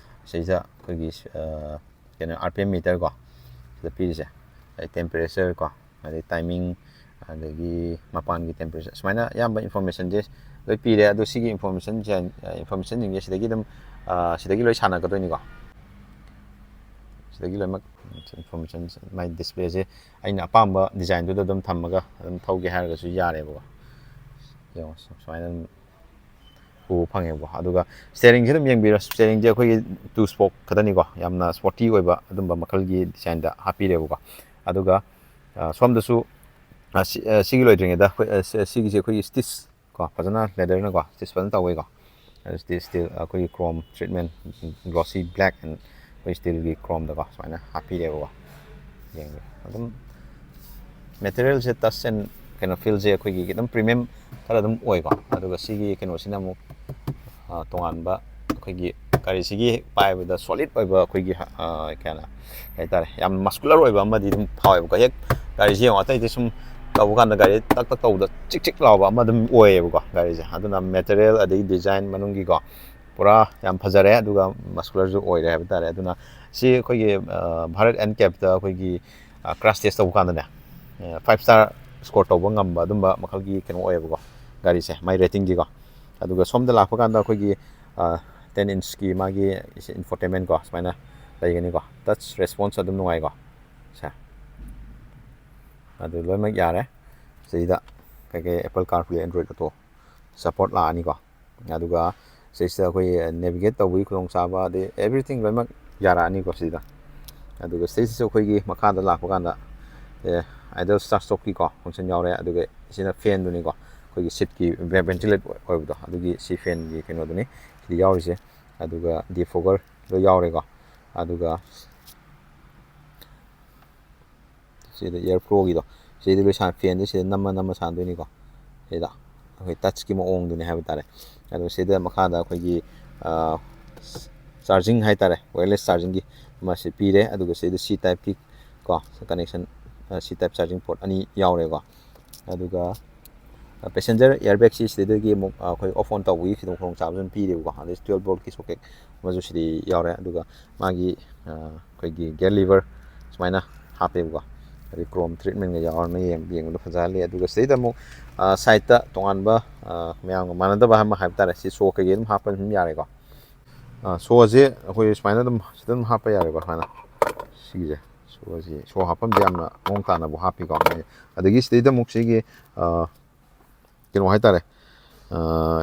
ꯁꯤꯗ ꯑꯩꯈꯣꯏꯒꯤ ꯀꯩꯅꯣ, ꯑꯥꯔ ꯄꯤ ꯑꯦꯝ ꯃꯤꯇꯔꯀꯣ, ꯁꯤꯗ ꯄꯤꯔꯤꯁꯦ꯫ ꯑꯗꯩ ꯇꯦꯝꯄꯔꯦꯆꯔ ꯀꯣ, ꯑꯗꯩ ꯇꯥꯏꯃꯤꯡ, ꯑꯗꯒꯤ ꯃꯄꯥꯟꯒꯤ ꯇꯦꯝꯄꯔꯦꯆꯔ, ꯁꯨꯃꯥꯏꯅ ꯑꯌꯥꯝꯕ ꯏꯟꯐꯣꯔꯃꯦꯁꯟꯁꯦ ꯂꯣꯏ ꯄꯤꯔꯦ꯫ ꯑꯗꯣ ꯁꯤꯒꯤ ꯏꯟꯐꯣꯔꯃꯦꯁꯟꯁꯦ, ꯏꯟꯐꯣꯔꯃꯦꯁꯟꯁꯤꯡꯁꯦ ꯁꯤꯗꯒꯤ ꯑꯗꯨꯝ, ꯁꯤꯗꯒꯤ ꯂꯣꯏ ꯁꯥꯟꯅꯒꯗꯣꯏꯅꯤꯀꯣ꯫ ꯁꯤꯗꯒꯤ ꯂꯣꯏꯅꯃꯛ ꯏꯟꯐꯣꯔꯃꯦꯁꯟ, ꯃꯥꯏ ꯗꯤꯁꯄ꯭ꯂꯦꯁꯦ ꯑꯩꯅ ꯑꯄꯥꯝꯕ ꯗꯤꯖꯥꯏꯟꯗꯨꯗ ꯑꯗꯨꯝ ꯊꯝꯃꯒ ꯑꯗꯨꯝ ꯊꯧꯒꯦ ꯍꯥꯏꯔꯒꯁꯨ ꯌꯥꯔꯦꯕꯀꯣ꯫ ꯌꯦꯡꯉꯣ, ꯁꯨꯃꯥꯏꯅ ꯑꯗꯨꯝ ꯎꯕ ꯐꯪꯉꯦꯕꯀꯣ꯫ ꯑꯗꯨꯒ ꯁ꯭ꯇꯦꯔꯤꯡꯁꯦ ꯑꯗꯨꯝ ꯌꯦꯡꯕꯤꯔꯣ, ꯁ꯭ꯇꯦꯔꯤꯡꯁꯦ ꯑꯩꯈꯣꯏꯒꯤ ꯇꯨ ꯁ꯭ꯄꯣꯛ ꯈꯛꯇꯅꯤꯀꯣ, ꯌꯥꯝꯅ ꯁ꯭ꯄꯣꯔꯇꯤ ꯑꯣꯏꯕ ꯑꯗꯨꯝꯕ ꯃꯈꯜꯒꯤ ꯗꯤꯖꯥꯏꯟꯗ ꯍꯥꯞꯄꯤꯔꯦꯕꯀꯣ꯫ ꯑꯗꯨꯒ ꯁꯣꯝꯗꯁꯨ ꯁꯤꯒꯤ ꯂꯣꯏꯗ꯭ꯔꯤꯉꯩꯗ ꯑꯩꯈꯣꯏ ꯁꯤꯒꯤꯁꯦ ꯑꯩꯈꯣꯏꯒꯤ ꯁ꯭ꯇꯤꯁ ꯀꯣ, ꯐꯖꯅ ꯂꯦꯗꯔꯅꯀꯣ, ꯁ꯭ꯇꯤꯁ ꯐꯖꯅ ꯇꯧꯋꯦꯀꯣ꯫ ꯑꯗꯨ ꯁ꯭ꯇꯤꯁ ꯁ꯭ꯇꯤꯜ ꯑꯩꯈꯣꯏꯒꯤ ꯀ꯭ꯔꯣꯝ ꯇ꯭ꯔꯤꯠꯃꯦꯟ, ꯒ꯭ꯂꯣꯁꯤ ꯕ꯭ꯂꯦꯛ ꯑꯦꯟ ꯑꯩꯈꯣꯏ ꯁ꯭ꯇꯤꯜꯒꯤ ꯀ꯭ꯔꯣꯝꯗꯀꯣ ꯁꯨꯃꯥꯏꯅ ꯍꯥꯞꯄꯤꯔꯦꯕꯀꯣ꯫ ꯌꯦꯡꯕꯤꯌꯨ, ꯑꯗꯨꯝ ꯃꯦꯇꯔꯤꯌꯦꯜꯁꯦ ꯇꯁ ꯑꯦꯟ ꯀꯩꯅꯣ ꯐꯤꯜꯁꯦ ꯑꯩꯈꯣꯏꯒꯤ ꯈꯤꯇꯪ ꯄ꯭ꯔꯤꯃꯤꯌꯝ ꯈꯔ ꯑꯗꯨꯝ ꯑꯣꯏꯀꯣ꯫ ꯑꯗꯨꯒ ꯁꯤꯒꯤ ꯀꯩꯅꯣꯁꯤꯅ ꯑꯃꯨꯛ ꯇꯣꯉꯥꯟꯕ ꯑꯩꯈꯣꯏꯒꯤ ꯒꯥꯔꯤꯁꯤꯒꯤ ꯍꯦꯛ ꯄꯥꯏꯕꯗ ꯁꯣꯂꯤꯠ ꯑꯣꯏꯕ ꯑꯩꯈꯣꯏꯒꯤ ꯀꯩ ꯍꯥꯏꯇꯥꯔꯦ, ꯌꯥꯝ ꯃꯁꯀꯨꯂꯔ ꯑꯣꯏꯕ ꯑꯃꯗꯤ ꯑꯗꯨꯝ ꯐꯥꯎꯋꯦꯕꯀꯣ꯫ ꯍꯦꯛ ꯒꯥꯔꯤꯁꯤ ꯌꯦꯡꯉꯣ, ꯑꯇꯩꯗꯤ ꯁꯨꯝ ꯇꯧꯕ ꯀꯥꯟꯗ ꯒꯥꯔꯤ ꯇꯛ ꯇꯛ ꯇꯧꯕꯗ ꯆꯤꯛ ꯆꯤꯛ ꯂꯥꯎꯕ ꯑꯃ ꯑꯗꯨꯝ ꯑꯣꯏꯌꯦꯕꯀꯣ ꯒꯥꯔꯤꯁꯦ꯫ ꯑꯗꯨꯅ ꯃꯦꯇꯔꯤꯌꯦꯜ ꯑꯗꯒꯤ ꯗꯤꯖꯥꯏꯟ ꯃꯅꯨꯡꯒꯤꯀꯣ, ꯄꯨꯔꯥ ꯌꯥꯝ ꯐꯖꯔꯦ, ꯑꯗꯨꯒ ꯃꯁꯀꯨꯂꯔꯁꯨ ꯑꯣꯏꯔꯦ ꯍꯥꯏꯕ ꯇꯥꯔꯦ꯫ ꯑꯗꯨꯅ ꯁꯤ ꯑꯩꯈꯣꯏꯒꯤ ꯚꯥꯔꯠ ꯑꯦꯟ ꯀꯦꯞꯇ ꯑꯩꯈꯣꯏꯒꯤ ꯀ꯭ꯔꯥꯁ ꯇꯦꯁ ꯇꯧꯕ ꯀꯥꯟꯗꯅꯦ, ꯐꯥꯏꯚ ꯁ꯭ꯇꯥꯔ ꯁ꯭ꯀꯣꯔ ꯇꯧꯕ ꯉꯝꯕ ꯑꯗꯨꯝꯕ ꯃꯈꯜꯒꯤ ꯀꯩꯅꯣ ꯑꯣꯏꯌꯦꯕꯀꯣ ꯒꯥꯔꯤꯁꯦ, ꯃꯥꯏ ꯔꯦꯇꯤꯡꯒꯤꯀꯣ꯫ ꯑꯗꯨꯒ ꯁꯣꯝꯗ ꯂꯥꯛꯄ ꯀꯥꯟꯗ ꯑꯩꯈꯣꯏꯒꯤ ꯇꯦꯟ ꯏꯟꯁꯀꯤ ꯃꯥꯒꯤ ꯏꯟꯐꯣꯇꯦꯟꯃꯦꯟꯀꯣ ꯁꯨꯃꯥꯏꯅ ꯂꯩꯒꯅꯤꯀꯣ꯫ ꯇꯆ ꯔꯦꯁꯄꯣꯟꯁ ꯑꯗꯨꯝ ꯅꯨꯡꯉꯥꯏꯀꯣ꯫ ꯁꯦ, ꯑꯗꯨ ꯂꯣꯏꯅꯃꯛ ꯌꯥꯔꯦ꯫ ꯁꯤꯗ ꯀꯩꯀꯩ Apple CarPlay, Android Auto support ꯂꯥꯛꯑꯅꯤꯀꯣ꯫ ꯑꯗꯨꯒ ꯁꯤꯁꯤꯗ ꯑꯩꯈꯣꯏ ꯅꯦꯚꯤꯒꯦꯠ ꯇꯧꯕꯒꯤ ꯈꯨꯗꯣꯡꯆꯥꯕ, ꯑꯗꯩ ꯑꯦꯚ꯭ꯔꯤꯊꯤꯡ ꯂꯣꯏꯅꯃꯛ ꯌꯥꯔꯛꯑꯅꯤꯀꯣ ꯁꯤꯗ꯫ ꯑꯗꯨꯒ ꯁꯤꯁꯤꯁꯨ ꯑꯩꯈꯣꯏꯒꯤ ꯃꯈꯥꯗ ꯂꯥꯛꯄ ꯀꯥꯟꯗ ꯑꯥꯏꯗꯜ ꯁ꯭ꯇꯥꯔꯠ ꯁ꯭ꯇꯣꯞꯀꯤꯀꯣ ꯐꯪꯁꯟ ꯌꯥꯎꯔꯦ꯫ ꯑꯗꯨꯒ ꯁꯤꯅ ꯐꯦꯟꯗꯨꯅꯤꯀꯣ, ꯑꯩꯈꯣꯏꯒꯤ ꯁꯤꯠꯀꯤ ꯚꯦꯟꯇꯤꯂꯦꯠ ꯑꯣꯏꯕꯗꯣ, ꯑꯗꯨꯒꯤ ꯁꯤ ꯐꯦꯟꯒꯤ ꯀꯩꯅꯣꯗꯨꯅꯤ ꯁꯤꯗ ꯌꯥꯎꯔꯤꯁꯦ꯫ ꯑꯗꯨꯒ ꯗꯤꯐꯣꯒꯔ ꯂꯣꯏ ꯌꯥꯎꯔꯦꯀꯣ꯫ ꯑꯗꯨꯒ ꯁꯤꯗ ꯏꯌꯥꯔ ꯐ꯭ꯂꯣꯒꯤꯗꯣ, ꯁꯤꯗ ꯂꯣꯏ ꯁꯥꯟꯅ, ꯐꯦꯟꯗꯣ ꯁꯤꯗ ꯅꯝꯃ ꯅꯝꯃ ꯁꯥꯟꯅꯗꯣꯏꯅꯤꯀꯣ꯫ ꯁꯤꯗ ꯑꯩꯈꯣꯏ ꯇꯆꯀꯤ ꯃꯑꯣꯡꯗꯨꯅꯤ ꯍꯥꯏꯕ ꯇꯥꯔꯦ꯫ ꯑꯗꯨꯒ ꯁꯤꯗ ꯃꯈꯥꯗ ꯑꯩꯈꯣꯏꯒꯤ ꯆꯥꯔꯖꯤꯡ ꯍꯥꯏ ꯇꯥꯔꯦ, ꯋꯥꯌꯔꯂꯦꯁ ꯆꯥꯔꯖꯤꯡꯒꯤ ꯑꯃ ꯁꯤ ꯄꯤꯔꯦ꯫ ꯑꯗꯨꯒ ꯁꯤꯗ ꯁꯤ ꯇꯥꯏꯞꯀꯤ ꯀꯣ ꯀꯅꯦꯛꯁꯟ, ꯁꯤ ꯇꯥꯏꯞ ꯆꯥꯔꯖꯤꯡ ꯄꯣꯔꯠ ꯑꯅꯤ ꯌꯥꯎꯔꯦꯀꯣ꯫ ꯑꯗꯨꯒ ꯄꯦꯁꯦꯟꯖꯔ ꯏꯌꯥꯔꯕꯦꯒꯁꯤ ꯁꯤꯗꯒꯤ ꯑꯃꯨꯛ ꯑꯩꯈꯣꯏ ꯑꯣꯐ ꯑꯣꯟ ꯇꯧꯕꯒꯤ ꯈꯨꯗꯣꯡ ꯈꯨꯗꯣꯡꯆꯥꯕꯁꯨ ꯑꯗꯨꯝ ꯄꯤꯔꯦꯕꯀꯣ꯫ ꯑꯗꯩ ꯇ꯭ꯋꯦꯜꯐ ꯚꯣꯜꯠꯀꯤ ꯁꯣꯀꯦꯠ ꯑꯃꯁꯨ ꯁꯤꯗꯤ ꯌꯥꯎꯔꯦ꯫ ꯑꯗꯨꯒ ꯃꯥꯒꯤ ꯑꯩꯈꯣꯏꯒꯤ ꯒꯤꯌꯔ ꯂꯤꯚꯔ ꯁꯨꯃꯥꯏꯅ ꯍꯥꯞꯄꯦꯕꯀꯣ꯫ ꯑꯗꯩ ꯀ꯭ꯔꯣꯝ ꯇ꯭ꯔꯤꯠꯃꯦꯟꯒ ꯌꯥꯎꯔꯒ ꯌꯦꯡꯕꯗ ꯐꯖꯍꯜꯂꯤ꯫ ꯑꯗꯨꯒ ꯁꯤꯗꯩꯗ ꯑꯃꯨꯛ ꯁꯥꯏꯠꯇ ꯇꯣꯉꯥꯟꯕ ꯃꯌꯥꯝꯒ ꯃꯥꯟꯅꯗꯕ ꯑꯃ ꯍꯥꯏꯕ ꯇꯥꯔꯦ, ꯁꯤ ꯁꯣ ꯀꯩꯀꯩ ꯑꯗꯨꯝ ꯍꯥꯞꯄ ꯑꯗꯨꯝ ꯌꯥꯔꯦꯀꯣ꯫ ꯁꯣꯁꯦ ꯑꯩꯈꯣꯏ ꯁꯨꯃꯥꯏꯅ ꯑꯗꯨꯝ ꯁꯤꯗ ꯑꯗꯨꯝ ꯍꯥꯞꯄ ꯌꯥꯔꯦꯀꯣ꯫ ꯁꯨꯃꯥꯏꯅ ꯁꯤꯒꯤꯁꯦ, ꯁꯣꯁꯤ, ꯁꯣ ꯍꯥꯞꯐꯝꯁꯦ ꯌꯥꯝꯅ ꯃꯑꯣꯡ ꯇꯥꯅꯕꯨ ꯍꯥꯞꯄꯤꯀꯣ꯫ ꯑꯗꯒꯤ ꯁꯤꯗꯩꯗ ꯑꯃꯨꯛ ꯁꯤꯒꯤ ꯀꯩꯅꯣ ꯍꯥꯏꯇꯥꯔꯦ,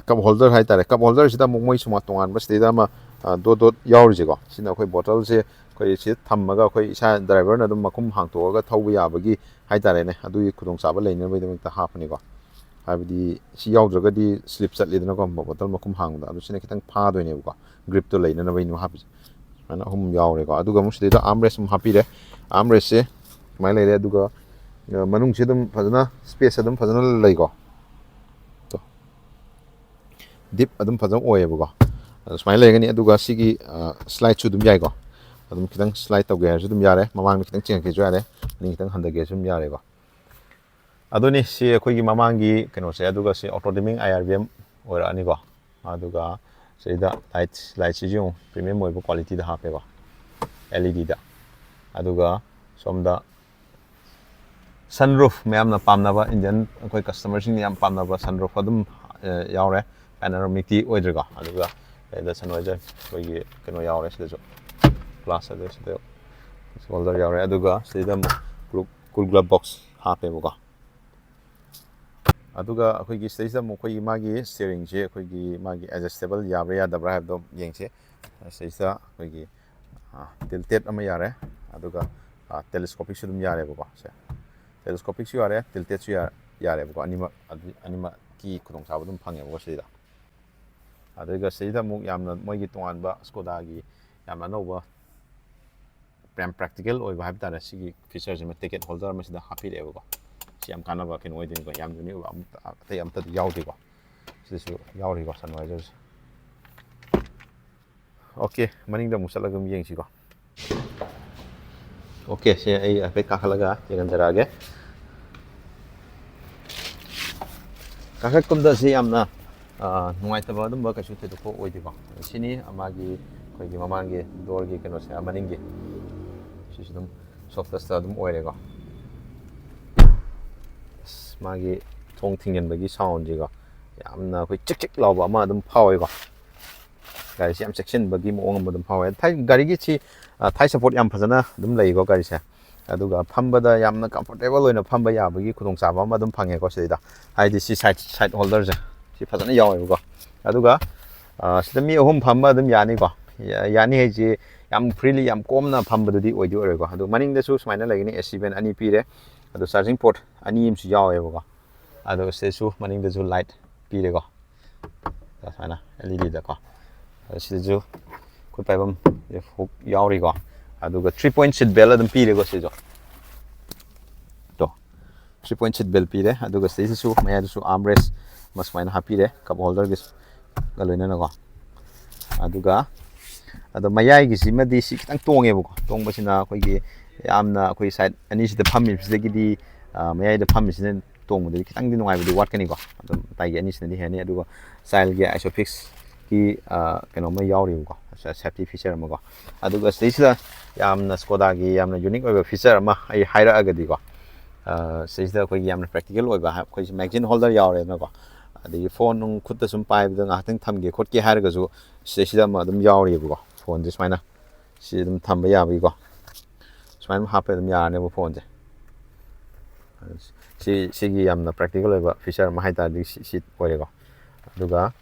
ꯀꯞ ꯍꯣꯜꯗꯔ ꯍꯥꯏꯇꯥꯔꯦ꯫ ꯀꯞ ꯍꯣꯜꯗꯔꯁꯤꯗ ꯑꯃꯨꯛ ꯃꯣꯏ ꯁꯨꯃꯥꯏꯅ ꯇꯣꯉꯥꯟꯕ ꯁꯤꯗꯩꯗ ꯑꯃ ꯗꯣꯠ ꯗꯣꯠ ꯌꯥꯎꯔꯤꯁꯦꯀꯣ, ꯁꯤꯅ ꯑꯩꯈꯣꯏ ꯕꯣꯇꯜꯁꯦ ꯑꯩꯈꯣꯏ ꯁꯤꯗ ꯊꯝꯃꯒ ꯑꯩꯈꯣꯏ ꯏꯁꯥ ꯗ꯭ꯔꯥꯏꯚꯔꯅ ꯑꯗꯨꯝ ꯃꯈꯨꯝ ꯍꯥꯡꯇꯣꯛꯑꯒ ꯊꯧꯕ ꯌꯥꯕꯒꯤ ꯍꯥꯏꯇꯥꯔꯦꯅꯦ, ꯑꯗꯨꯒꯤ ꯈꯨꯗꯣꯡꯆꯥꯕ ꯂꯩꯅꯕꯒꯤꯗꯃꯛꯇ ꯍꯥꯞꯄꯅꯤꯀꯣ꯫ ꯍꯥꯏꯕꯗꯤ ꯁꯤ ꯌꯥꯎꯗ꯭ꯔꯒꯗꯤ ꯁ꯭ꯂꯤꯞ ꯆꯠꯂꯤꯗꯅꯀꯣ, ꯕꯣꯇꯜ ꯃꯈꯨꯝ ꯍꯥꯡꯕꯗ꯫ ꯑꯗꯨ ꯁꯤꯅ ꯈꯤꯇꯪ ꯐꯥꯗꯣꯏꯅꯦꯕꯀꯣ, ꯒ꯭ꯔꯤꯞꯇꯣ ꯂꯩꯅꯅꯕꯒꯤꯅꯦꯕ ꯍꯥꯞꯄꯤꯁꯦ꯫ ꯁꯨꯃꯥꯏꯅ ꯑꯍꯨꯝ ꯌꯥꯎꯔꯦꯀꯣ꯫ ꯑꯗꯨꯒ ꯑꯃꯨꯛ ꯁꯤꯗꯩꯗ ꯑꯥꯔꯝ ꯔꯦꯁ ꯑꯃꯨꯛ ꯍꯥꯞꯄꯤꯔꯦ꯫ ꯑꯥꯔꯝ ꯔꯦꯁꯁꯦ ꯁꯨꯃꯥꯏꯅ ꯂꯩꯔꯦ꯫ ꯑꯗꯨꯒ ꯃꯅꯨꯡꯁꯤ ꯑꯗꯨꯝ ꯐꯖꯅ, ꯁ꯭ꯄꯦꯁ ꯑꯗꯨꯝ ꯐꯖꯅ ꯂꯩꯀꯣ꯫ ꯗꯤꯞ ꯑꯗꯨꯝ ꯐꯖꯅ ꯑꯣꯏꯌꯦꯕꯀꯣ꯫ ꯁꯨꯃꯥꯏꯅ ꯂꯩꯒꯅꯤ꯫ ꯑꯗꯨꯒ ꯁꯤꯒꯤ ꯁ꯭ꯂꯥꯏꯗꯁꯨ ꯑꯗꯨꯝ ꯌꯥꯏꯀꯣ꯫ ꯑꯗꯨꯝ ꯈꯤꯇꯪ ꯁ꯭ꯂꯥꯏꯗ ꯇꯧꯒꯦ ꯍꯥꯏꯔꯁꯨ ꯑꯗꯨꯝ ꯌꯥꯔꯦ, ꯃꯃꯥꯡꯗ ꯈꯤꯇꯪ ꯆꯤꯡꯉꯛꯀꯦꯁꯨ ꯌꯥꯔꯦ, ꯃꯅꯤꯡ ꯈꯤꯇꯪ ꯍꯟꯊꯒꯦꯁꯨ ꯑꯗꯨꯝ ꯌꯥꯔꯦꯀꯣ꯫ ꯑꯗꯨꯅꯤ, ꯁꯤ ꯑꯩꯈꯣꯏꯒꯤ ꯃꯃꯥꯡꯒꯤ ꯀꯩꯅꯣꯁꯦ꯫ ꯑꯗꯨꯒ ꯁꯤ ꯑꯣꯇꯣ ꯗꯤꯃꯤꯡ ꯑꯥꯏ ꯑꯥꯔ ꯕꯤ ꯑꯦꯝ ꯑꯣꯏꯔꯛꯑꯅꯤꯀꯣ꯫ ꯑꯗꯨꯒ ꯁꯤꯗ ꯂꯥꯏꯠ, ꯂꯥꯏꯠꯁꯤꯁꯨ ꯌꯦꯡꯉꯨ, ꯄ꯭ꯔꯤꯃꯤꯌꯝ ꯑꯣꯏꯕ ꯀ꯭ꯋꯥꯂꯤꯇꯤꯗ ꯍꯥꯞꯄꯦꯀꯣ, ꯑꯦꯜ ꯏ ꯗꯤꯗ꯫ ꯑꯗꯨꯒ ꯁꯣꯝꯗ ꯁꯟ ꯔꯨꯐ, ꯃꯌꯥꯝꯅ ꯄꯥꯝꯅꯕ, ꯏꯟꯗꯤꯌꯟ ꯑꯩꯈꯣꯏ ꯀꯁꯇꯃꯔꯁꯤꯡꯅ ꯌꯥꯝ ꯄꯥꯝꯅꯕ ꯁꯟ ꯔꯨꯐ ꯑꯗꯨꯝ, ꯑꯦ, ꯌꯥꯎꯔꯦ꯫ ꯄꯦꯅꯣꯔꯥꯃꯤꯛꯇꯤ ꯑꯣꯏꯗ꯭ꯔꯤꯀꯣ꯫ ꯑꯗꯨꯒ ꯁꯤꯗ ꯁꯟ ꯋꯥꯏꯖꯔ ꯑꯩꯈꯣꯏꯒꯤ ꯀꯩꯅꯣ ꯌꯥꯎꯔꯦ꯫ ꯁꯤꯗꯁꯨ ꯒ꯭ꯂꯥꯁ ꯑꯗꯨ ꯁꯤꯗ ꯍꯣꯜꯗꯔ ꯌꯥꯎꯔꯦ꯫ ꯑꯗꯨꯒ ꯁꯤꯗ ꯑꯃꯨꯛ ꯀꯨꯜ ꯒ꯭ꯂꯕ ꯕꯣꯛꯁ ꯍꯥꯞꯄꯦꯕꯀꯣ꯫ ꯑꯗꯨꯒ ꯑꯩꯈꯣꯏꯒꯤ ꯁꯤꯗꯩꯁꯤꯗ ꯑꯃꯨꯛ ꯑꯩꯈꯣꯏꯒꯤ ꯃꯥꯒꯤ ꯁ꯭ꯇꯤꯌꯔꯤꯡꯁꯦ ꯑꯩꯈꯣꯏꯒꯤ ꯃꯥꯒꯤ ꯑꯦꯗꯖꯁꯇꯦꯕꯜ ꯌꯥꯕ꯭ꯔꯥ ꯌꯥꯗꯕ꯭ꯔꯥ ꯍꯥꯏꯕꯗꯣ ꯌꯦꯡꯁꯦ꯫ ꯁꯤꯗꯩꯁꯤꯗ ꯑꯩꯈꯣꯏꯒꯤ ꯇꯤꯜꯇꯦꯠ ꯑꯃ ꯌꯥꯔꯦ꯫ ꯑꯗꯨꯒ ꯇꯦꯂꯦꯁꯀꯣꯄꯤꯛꯁꯨ ꯑꯗꯨꯝ ꯌꯥꯔꯦꯕꯀꯣ꯫ ꯁꯦ, ꯇꯦꯂꯦꯁꯀꯣꯄꯤꯛꯁꯨ ꯌꯥꯔꯦ, ꯇꯤꯜꯇꯦꯠꯁꯨ ꯌꯥꯔꯦꯕꯀꯣ꯫ ꯑꯅꯤꯃꯛ, ꯑꯗꯨ ꯑꯅꯤꯃꯛꯀꯤ ꯈꯨꯗꯣꯡꯆꯥꯕ ꯑꯗꯨꯝ ꯐꯪꯉꯦꯕꯀꯣ ꯁꯤꯗ꯫ ꯑꯗꯨꯒ ꯁꯤꯗ ꯑꯃꯨꯛ ꯌꯥꯝꯅ ꯃꯣꯏꯒꯤ ꯇꯣꯉꯥꯟꯕ ꯁ꯭ꯀꯣꯗꯥꯒꯤ ꯌꯥꯝꯅ ꯑꯅꯧꯕ, ꯌꯥꯝ ꯄ꯭ꯔꯦꯛꯇꯤꯀꯦꯜ ꯑꯣꯏꯕ ꯍꯥꯏꯕ ꯇꯥꯔꯦ, ꯁꯤꯒꯤ ꯐꯤꯆꯔꯁꯤꯃ ꯇꯤꯀꯦꯠ ꯍꯣꯜꯗꯔ ꯑꯃꯁꯤꯗ ꯍꯥꯞꯄꯤꯔꯛꯑꯦꯕꯀꯣ꯫ ꯁꯤ ꯌꯥꯝ ꯀꯥꯟꯅꯕ ꯀꯩꯅꯣ ꯑꯣꯏꯗꯣꯏꯅꯤꯀꯣ, ꯌꯥꯝ ꯌꯨꯅꯤꯛ ꯑꯣꯏꯕ ꯑꯝꯇ, ꯑꯇꯩ ꯑꯝꯇꯗꯤ ꯌꯥꯎꯗꯦꯀꯣ꯫ ꯁꯤꯗꯁꯨ ꯌꯥꯎꯔꯤꯀꯣ ꯁꯟ ꯋꯥꯏꯖꯔꯁꯦ꯫ ꯑꯣꯀꯦ, ꯃꯅꯤꯡꯗ ꯑꯃꯨꯛ ꯆꯠꯂꯒ ꯑꯃꯨꯛ ꯌꯦꯡꯁꯤꯀꯣ꯫ ꯑꯣꯀꯦ, ꯁꯦ ꯑꯩ ꯍꯥꯏꯐꯦꯠ ꯀꯥꯈꯠꯂꯒ ꯌꯦꯡꯍꯟꯖꯔꯛꯑꯒꯦ꯫ ꯀꯥꯈꯠꯀꯨꯝꯗ ꯁꯤ ꯌꯥꯝꯅ, ꯑ, ꯅꯨꯡꯉꯥꯏꯇꯕ ꯑꯗꯨꯝꯕ ꯀꯩꯁꯨ ꯊꯣꯏꯗꯣꯛꯄ ꯑꯣꯏꯗꯦꯀꯣ꯫ ꯁꯤꯅꯤ ꯃꯥꯒꯤ ꯑꯩꯈꯣꯏꯒꯤ ꯃꯃꯥꯡꯒꯤ ꯗꯣꯔꯒꯤ ꯀꯩꯅꯣꯁꯦ, ꯑ, ꯃꯅꯤꯡꯒꯤ꯫ ꯁꯤꯁꯨ ꯑꯗꯨꯝ ꯁꯣꯐ ꯇꯁꯇ ꯑꯗꯨꯝ ꯑꯣꯏꯔꯦꯀꯣ꯫ ꯑꯁ, ꯃꯥꯒꯤ ꯊꯣꯡ ꯊꯤꯡꯖꯤꯟꯕꯒꯤ ꯁꯥꯎꯟꯁꯤꯀꯣ, ꯌꯥꯝꯅ ꯑꯩꯈꯣꯏ ꯆꯤꯛ ꯆꯤꯛ ꯂꯥꯎꯕ ꯑꯃ ꯑꯗꯨꯝ ꯐꯥꯎꯋꯦꯀꯣ꯫ ꯒꯥꯔꯤꯁꯦ ꯌꯥꯝ ꯆꯦꯛꯁꯤꯟꯕꯒꯤ ꯃꯑꯣꯡ ꯑꯃ ꯑꯗꯨꯝ ꯐꯥꯎꯋꯦ꯫ ꯊꯥꯏ-, ꯒꯥꯔꯤꯒꯤ ꯁꯤ, ꯑ, ꯊꯥꯏ ꯁꯄꯣꯔꯠ ꯌꯥꯝ ꯐꯖꯅ ꯑꯗꯨꯝ ꯂꯩꯀꯣ ꯒꯥꯔꯤꯁꯦ꯫ ꯑꯗꯨꯒ ꯐꯝꯕꯗ ꯌꯥꯝꯅ ꯀꯝꯐꯣꯔꯇꯦꯕꯜ ꯑꯣꯏꯅ ꯐꯝꯕ ꯌꯥꯕꯒꯤ ꯈꯨꯗꯣꯡꯆꯥꯕ ꯑꯃ ꯑꯗꯨꯝ ꯐꯪꯉꯦꯀꯣ ꯁꯤꯗꯩꯗ꯫ ꯍꯥꯏꯗꯤ ꯁꯤ ꯁꯥꯏꯠ, ꯁꯥꯏꯠ ꯍꯣꯜꯗꯔꯁꯦ ꯁꯤ ꯐꯖꯅ ꯌꯥꯎꯋꯦꯕꯀꯣ꯫ ꯑꯗꯨꯒ, ꯑ, ꯁꯤꯗ ꯃꯤ ꯑꯍꯨꯝ ꯐꯝꯕ ꯑꯗꯨꯝ ꯌꯥꯅꯤꯀꯣ꯫ ꯌꯥ-, ꯌꯥꯅꯤ ꯍꯥꯏꯁꯤ ꯌꯥꯝ ꯐ꯭ꯔꯤꯂꯤ, ꯌꯥꯝ ꯀꯣꯝꯅ ꯐꯝꯕꯗꯨꯗꯤ ꯑꯣꯏꯗꯤ ꯑꯣꯏꯔꯣꯏꯀꯣ꯫ ꯑꯗꯨ ꯃꯅꯤꯡꯗꯁꯨ ꯁꯨꯃꯥꯏꯅ ꯂꯩꯒꯅꯤ, ꯑꯦ ꯁꯤ ꯚꯦꯟ ꯑꯅꯤ ꯄꯤꯔꯦ꯫ ꯑꯗꯨ ꯆꯥꯔꯖꯤꯡ ꯄꯣꯔꯠ ꯑꯅꯤ ꯑꯃꯁꯨ ꯌꯥꯎꯋꯦꯕꯀꯣ꯫ ꯑꯗꯣ ꯁꯤꯗꯁꯨ ꯃꯅꯤꯡꯗꯁꯨ ꯂꯥꯏꯠ ꯄꯤꯔꯦꯀꯣ, ꯁꯨꯃꯥꯏꯅ ꯑꯦꯜ ꯏ ꯗꯤꯗꯀꯣ꯫ ꯑꯗꯣ ꯁꯤꯗꯁꯨ ꯈꯨꯠ ꯄꯥꯏꯐꯝ ꯍꯨꯛ ꯌꯥꯎꯔꯤꯀꯣ꯫ ꯑꯗꯨꯒ ꯊ꯭ꯔꯤ ꯄꯣꯏꯟꯠ ꯁꯤꯠ ꯕꯦꯜ ꯑꯗꯨꯝ ꯄꯤꯔꯦꯀꯣ ꯁꯤꯁꯨ꯫ ꯇꯣ, ꯊ꯭ꯔꯤ ꯄꯣꯏꯟꯠ ꯁꯤꯠ ꯕꯦꯜ ꯄꯤꯔꯦ꯫ ꯑꯗꯨꯒ ꯁꯤꯗꯩꯁꯤꯁꯨ ꯃꯌꯥꯏꯗꯁꯨ ꯑꯥꯔꯝ ꯔꯦꯁ ꯑꯃ ꯁꯨꯃꯥꯏꯅ ꯍꯥꯞꯄꯤꯔꯦ, ꯀꯞ ꯍꯣꯜꯗꯔꯒ ꯂꯣꯏꯅꯅꯀꯣ꯫ ꯑꯗꯨꯒ ꯑꯗꯣ ꯃꯌꯥꯏꯒꯤꯁꯤꯃꯗꯤ ꯁꯤ ꯈꯤꯇꯪ ꯇꯣꯡꯉꯦꯕꯀꯣ꯫ ꯇꯣꯡꯕꯁꯤꯅ ꯑꯩꯈꯣꯏꯒꯤ ꯌꯥꯝꯅ ꯑꯩꯈꯣꯏ ꯁꯥꯏꯠ ꯑꯅꯤꯁꯤꯗ ꯐꯝꯃꯤꯕꯁꯤꯗꯒꯤꯗꯤ, ꯑ, ꯃꯌꯥꯏꯗ ꯐꯝꯃꯤꯁꯤꯅ ꯇꯣꯡꯕꯗꯗꯤ ꯈꯤꯇꯪꯗꯤ ꯅꯨꯡꯉꯥꯏꯕꯗꯤ ꯋꯥꯠꯀꯅꯤꯀꯣ꯫ ꯑꯗꯨꯝ ꯃꯇꯥꯏꯒꯤ ꯑꯅꯤꯁꯤꯅꯗꯤ ꯍꯦꯟꯅꯤ꯫ ꯑꯗꯨꯒ ꯁꯥꯏꯜꯒꯤ ꯑꯥꯏꯁꯣꯐꯤꯛꯁꯀꯤ, ꯑ, ꯀꯩꯅꯣꯝꯃ ꯌꯥꯎꯔꯤꯕꯀꯣ, ꯁꯦ-, ꯁꯦꯐꯇꯤ ꯐꯤꯆꯔ ꯑꯃꯀꯣ꯫ ꯑꯗꯨꯒ ꯁꯤꯗꯩꯁꯤꯗ ꯌꯥꯝꯅ ꯁ꯭ꯀꯣꯗꯥꯒꯤ ꯌꯥꯝꯅ ꯌꯨꯅꯤꯛ ꯑꯣꯏꯕ ꯐꯤꯆꯔ ꯑꯃ ꯑꯩ ꯍꯥꯏꯔꯛꯑꯒꯗꯤꯀꯣ, ꯑ, ꯁꯤꯗꯩꯁꯤꯗ ꯑꯩꯈꯣꯏꯒꯤ ꯌꯥꯝꯅ ꯄ꯭ꯔꯦꯛꯇꯤꯀꯦꯜ ꯑꯣꯏꯕ ꯍꯥꯏ-, ꯑꯩꯈꯣꯏꯁꯤ ꯃꯦꯒꯖꯤꯟ ꯍꯣꯜꯗꯔ ꯌꯥꯎꯔꯦꯗꯅꯀꯣ꯫ ꯑꯗꯒꯤ ꯐꯣꯟ ꯅꯨꯡ ꯈꯨꯠꯇ ꯁꯨꯝ ꯄꯥꯏꯕꯗ ꯉꯥꯏꯍꯥꯛꯇꯪ ꯊꯝꯒꯦ ꯈꯣꯠꯀꯦ ꯍꯥꯏꯔꯒꯁꯨ ꯁꯤꯗꯩꯁꯤꯗ ꯑꯃ ꯑꯗꯨꯝ ꯌꯥꯎꯔꯤꯕꯀꯣ꯫ ꯐꯣꯟꯁꯦ ꯁꯨꯃꯥꯏꯅ ꯁꯤ ꯑꯗꯨꯝ ꯊꯝꯕ ꯌꯥꯕꯒꯤꯀꯣ꯫ ꯁꯨꯃꯥꯏꯅ ꯍꯥꯞꯄ ꯑꯗꯨꯝ ꯌꯥꯔꯅꯦꯕ ꯐꯣꯟꯁꯦ꯫ ꯁꯤ, ꯁꯤꯒꯤ ꯌꯥꯝꯅ ꯄ꯭ꯔꯦꯛꯇꯤꯀꯦꯜ ꯑꯣꯏꯕ ꯐꯤꯆꯔ ꯑꯃ ꯍꯥꯏ ꯇꯥꯔꯗꯤ ꯁꯤ, ꯁꯤ ꯑꯣꯏꯔꯦꯀꯣ꯫ ꯑꯗꯨꯒ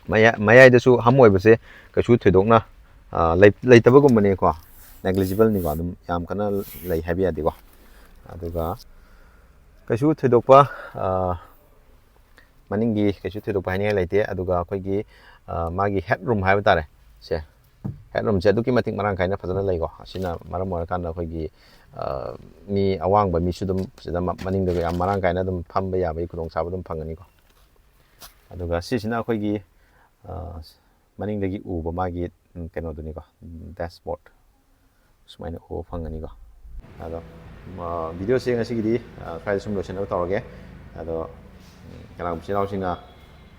ꯃꯌꯥ-, ꯃꯌꯥꯏꯗꯁꯨ ꯍꯝ ꯑꯣꯏꯕꯁꯦ ꯀꯩꯁꯨ ꯊꯣꯏꯗꯣꯛꯅ, ꯑ, ꯂꯩ-, ꯂꯩꯇꯕꯒꯨꯝꯕꯅꯤꯀꯣ, ꯅꯦꯒ꯭ꯂꯤꯖꯤꯕꯜꯅꯤꯀꯣ, ꯑꯗꯨꯝ ꯌꯥꯝ ꯀꯟꯅ ꯂꯩ ꯍꯥꯏꯕ ꯌꯥꯗꯦꯀꯣ꯫ ꯑꯗꯨꯒ ꯀꯩꯁꯨ ꯊꯣꯏꯗꯣꯛꯄ, ꯑ, ꯃꯅꯤꯡꯒꯤ ꯀꯩꯁꯨ ꯊꯣꯏꯗꯣꯛꯄ ꯍꯥꯏꯅꯤꯡꯉꯥꯏ ꯂꯩꯇꯦ꯫ ꯑꯗꯨꯒ ꯑꯩꯈꯣꯏꯒꯤ, ꯑ, ꯃꯥꯒꯤ ꯍꯦꯠ ꯔꯨꯝ ꯍꯥꯏꯕ ꯇꯥꯔꯦ, ꯁꯦ, ꯍꯦꯠ ꯔꯨꯝꯁꯦ ꯑꯗꯨꯛꯀꯤ ꯃꯇꯤꯛ ꯃꯔꯥꯡ ꯀꯥꯏꯅ ꯐꯖꯅ ꯂꯩꯀꯣ꯫ ꯑꯁꯤꯅ ꯃꯔꯝ ꯑꯣꯏꯔꯀꯥꯟꯗ ꯑꯩꯈꯣꯏꯒꯤ, ꯑ, ꯃꯤ ꯑꯋꯥꯡꯕ ꯃꯤꯁꯨ ꯑꯗꯨꯝ ꯁꯤꯗ ꯃ-, ꯃꯅꯤꯡꯗꯒ ꯌꯥꯝ ꯃꯔꯥꯡ ꯀꯥꯏꯅ ꯑꯗꯨꯝ ꯐꯝꯕ ꯌꯥꯕꯒꯤ ꯈꯨꯗꯣꯡꯆꯥꯕ ꯑꯗꯨꯝ ꯐꯪꯒꯅꯤꯀꯣ꯫ ꯑꯗꯨꯒ ꯁꯤꯁꯤꯅ ꯑꯩꯈꯣꯏꯒꯤ, ꯑ, ꯃꯅꯤꯡꯗꯒꯤ ꯎꯕ ꯃꯥꯒꯤ, ꯎꯝ, ꯀꯩꯅꯣꯗꯨꯅꯤꯀꯣ, ꯗꯦꯁꯕꯣꯔꯗ꯫ ꯁꯨꯃꯥꯏꯅ ꯎꯕ ꯐꯪꯒꯅꯤꯀꯣ꯫ ꯑꯗꯣ, ꯃ-, ꯚꯤꯗꯤꯑꯣꯁꯦ ꯉꯁꯤꯒꯤꯗꯤ, ꯑ, ꯁ꯭ꯋꯥꯏꯗ ꯁꯨꯝ ꯂꯣꯏꯁꯤꯟꯅꯕ ꯇꯧꯔꯒꯦ꯫ ꯑꯗꯣ, ꯎꯝ, ꯀꯅꯥꯒꯨꯝꯕ ꯏꯆꯤꯜ ꯏꯅꯥꯎꯁꯤꯡꯅ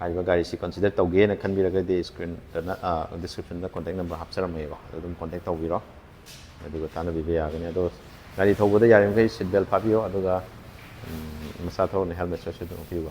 ꯍꯥꯏꯔꯤꯕ ꯒꯥꯔꯤꯁꯤ ꯀꯟꯁꯤꯗꯔ ꯇꯧꯒꯦꯅ ꯈꯟꯕꯤꯔꯒꯗꯤ ꯁ꯭ꯀ꯭ꯔꯤꯟꯗ ꯅ-, ꯑ, ꯗꯤꯁꯀ꯭ꯔꯤꯞꯁꯟꯗ ꯀꯣꯟꯇꯦꯛ ꯅꯝꯕꯔ ꯍꯥꯞꯆꯔꯝꯃꯒꯦꯀꯣ꯫ ꯑꯗꯨ ꯑꯗꯨꯝ ꯀꯣꯟꯇꯦꯛ ꯇꯧꯕꯤꯔꯣ꯫ ꯑꯗꯨꯒ ꯇꯥꯟꯅꯕꯤꯕ ꯌꯥꯒꯅꯤ꯫ ꯑꯗꯣ ꯒꯥꯔꯤ ꯊꯧꯕꯗ ꯌꯥꯔꯤꯃꯈꯩ ꯁꯤꯠ ꯕꯦꯜ ꯐꯥꯕꯤꯌꯣ꯫ ꯑꯗꯨꯒ, ꯎꯝ, ꯃꯁꯥ ꯊꯧꯔꯅ ꯍꯦꯜꯃꯦꯠꯁꯨ ꯑꯗꯨꯝ ꯎꯞꯄꯤꯌꯨꯀꯣ꯫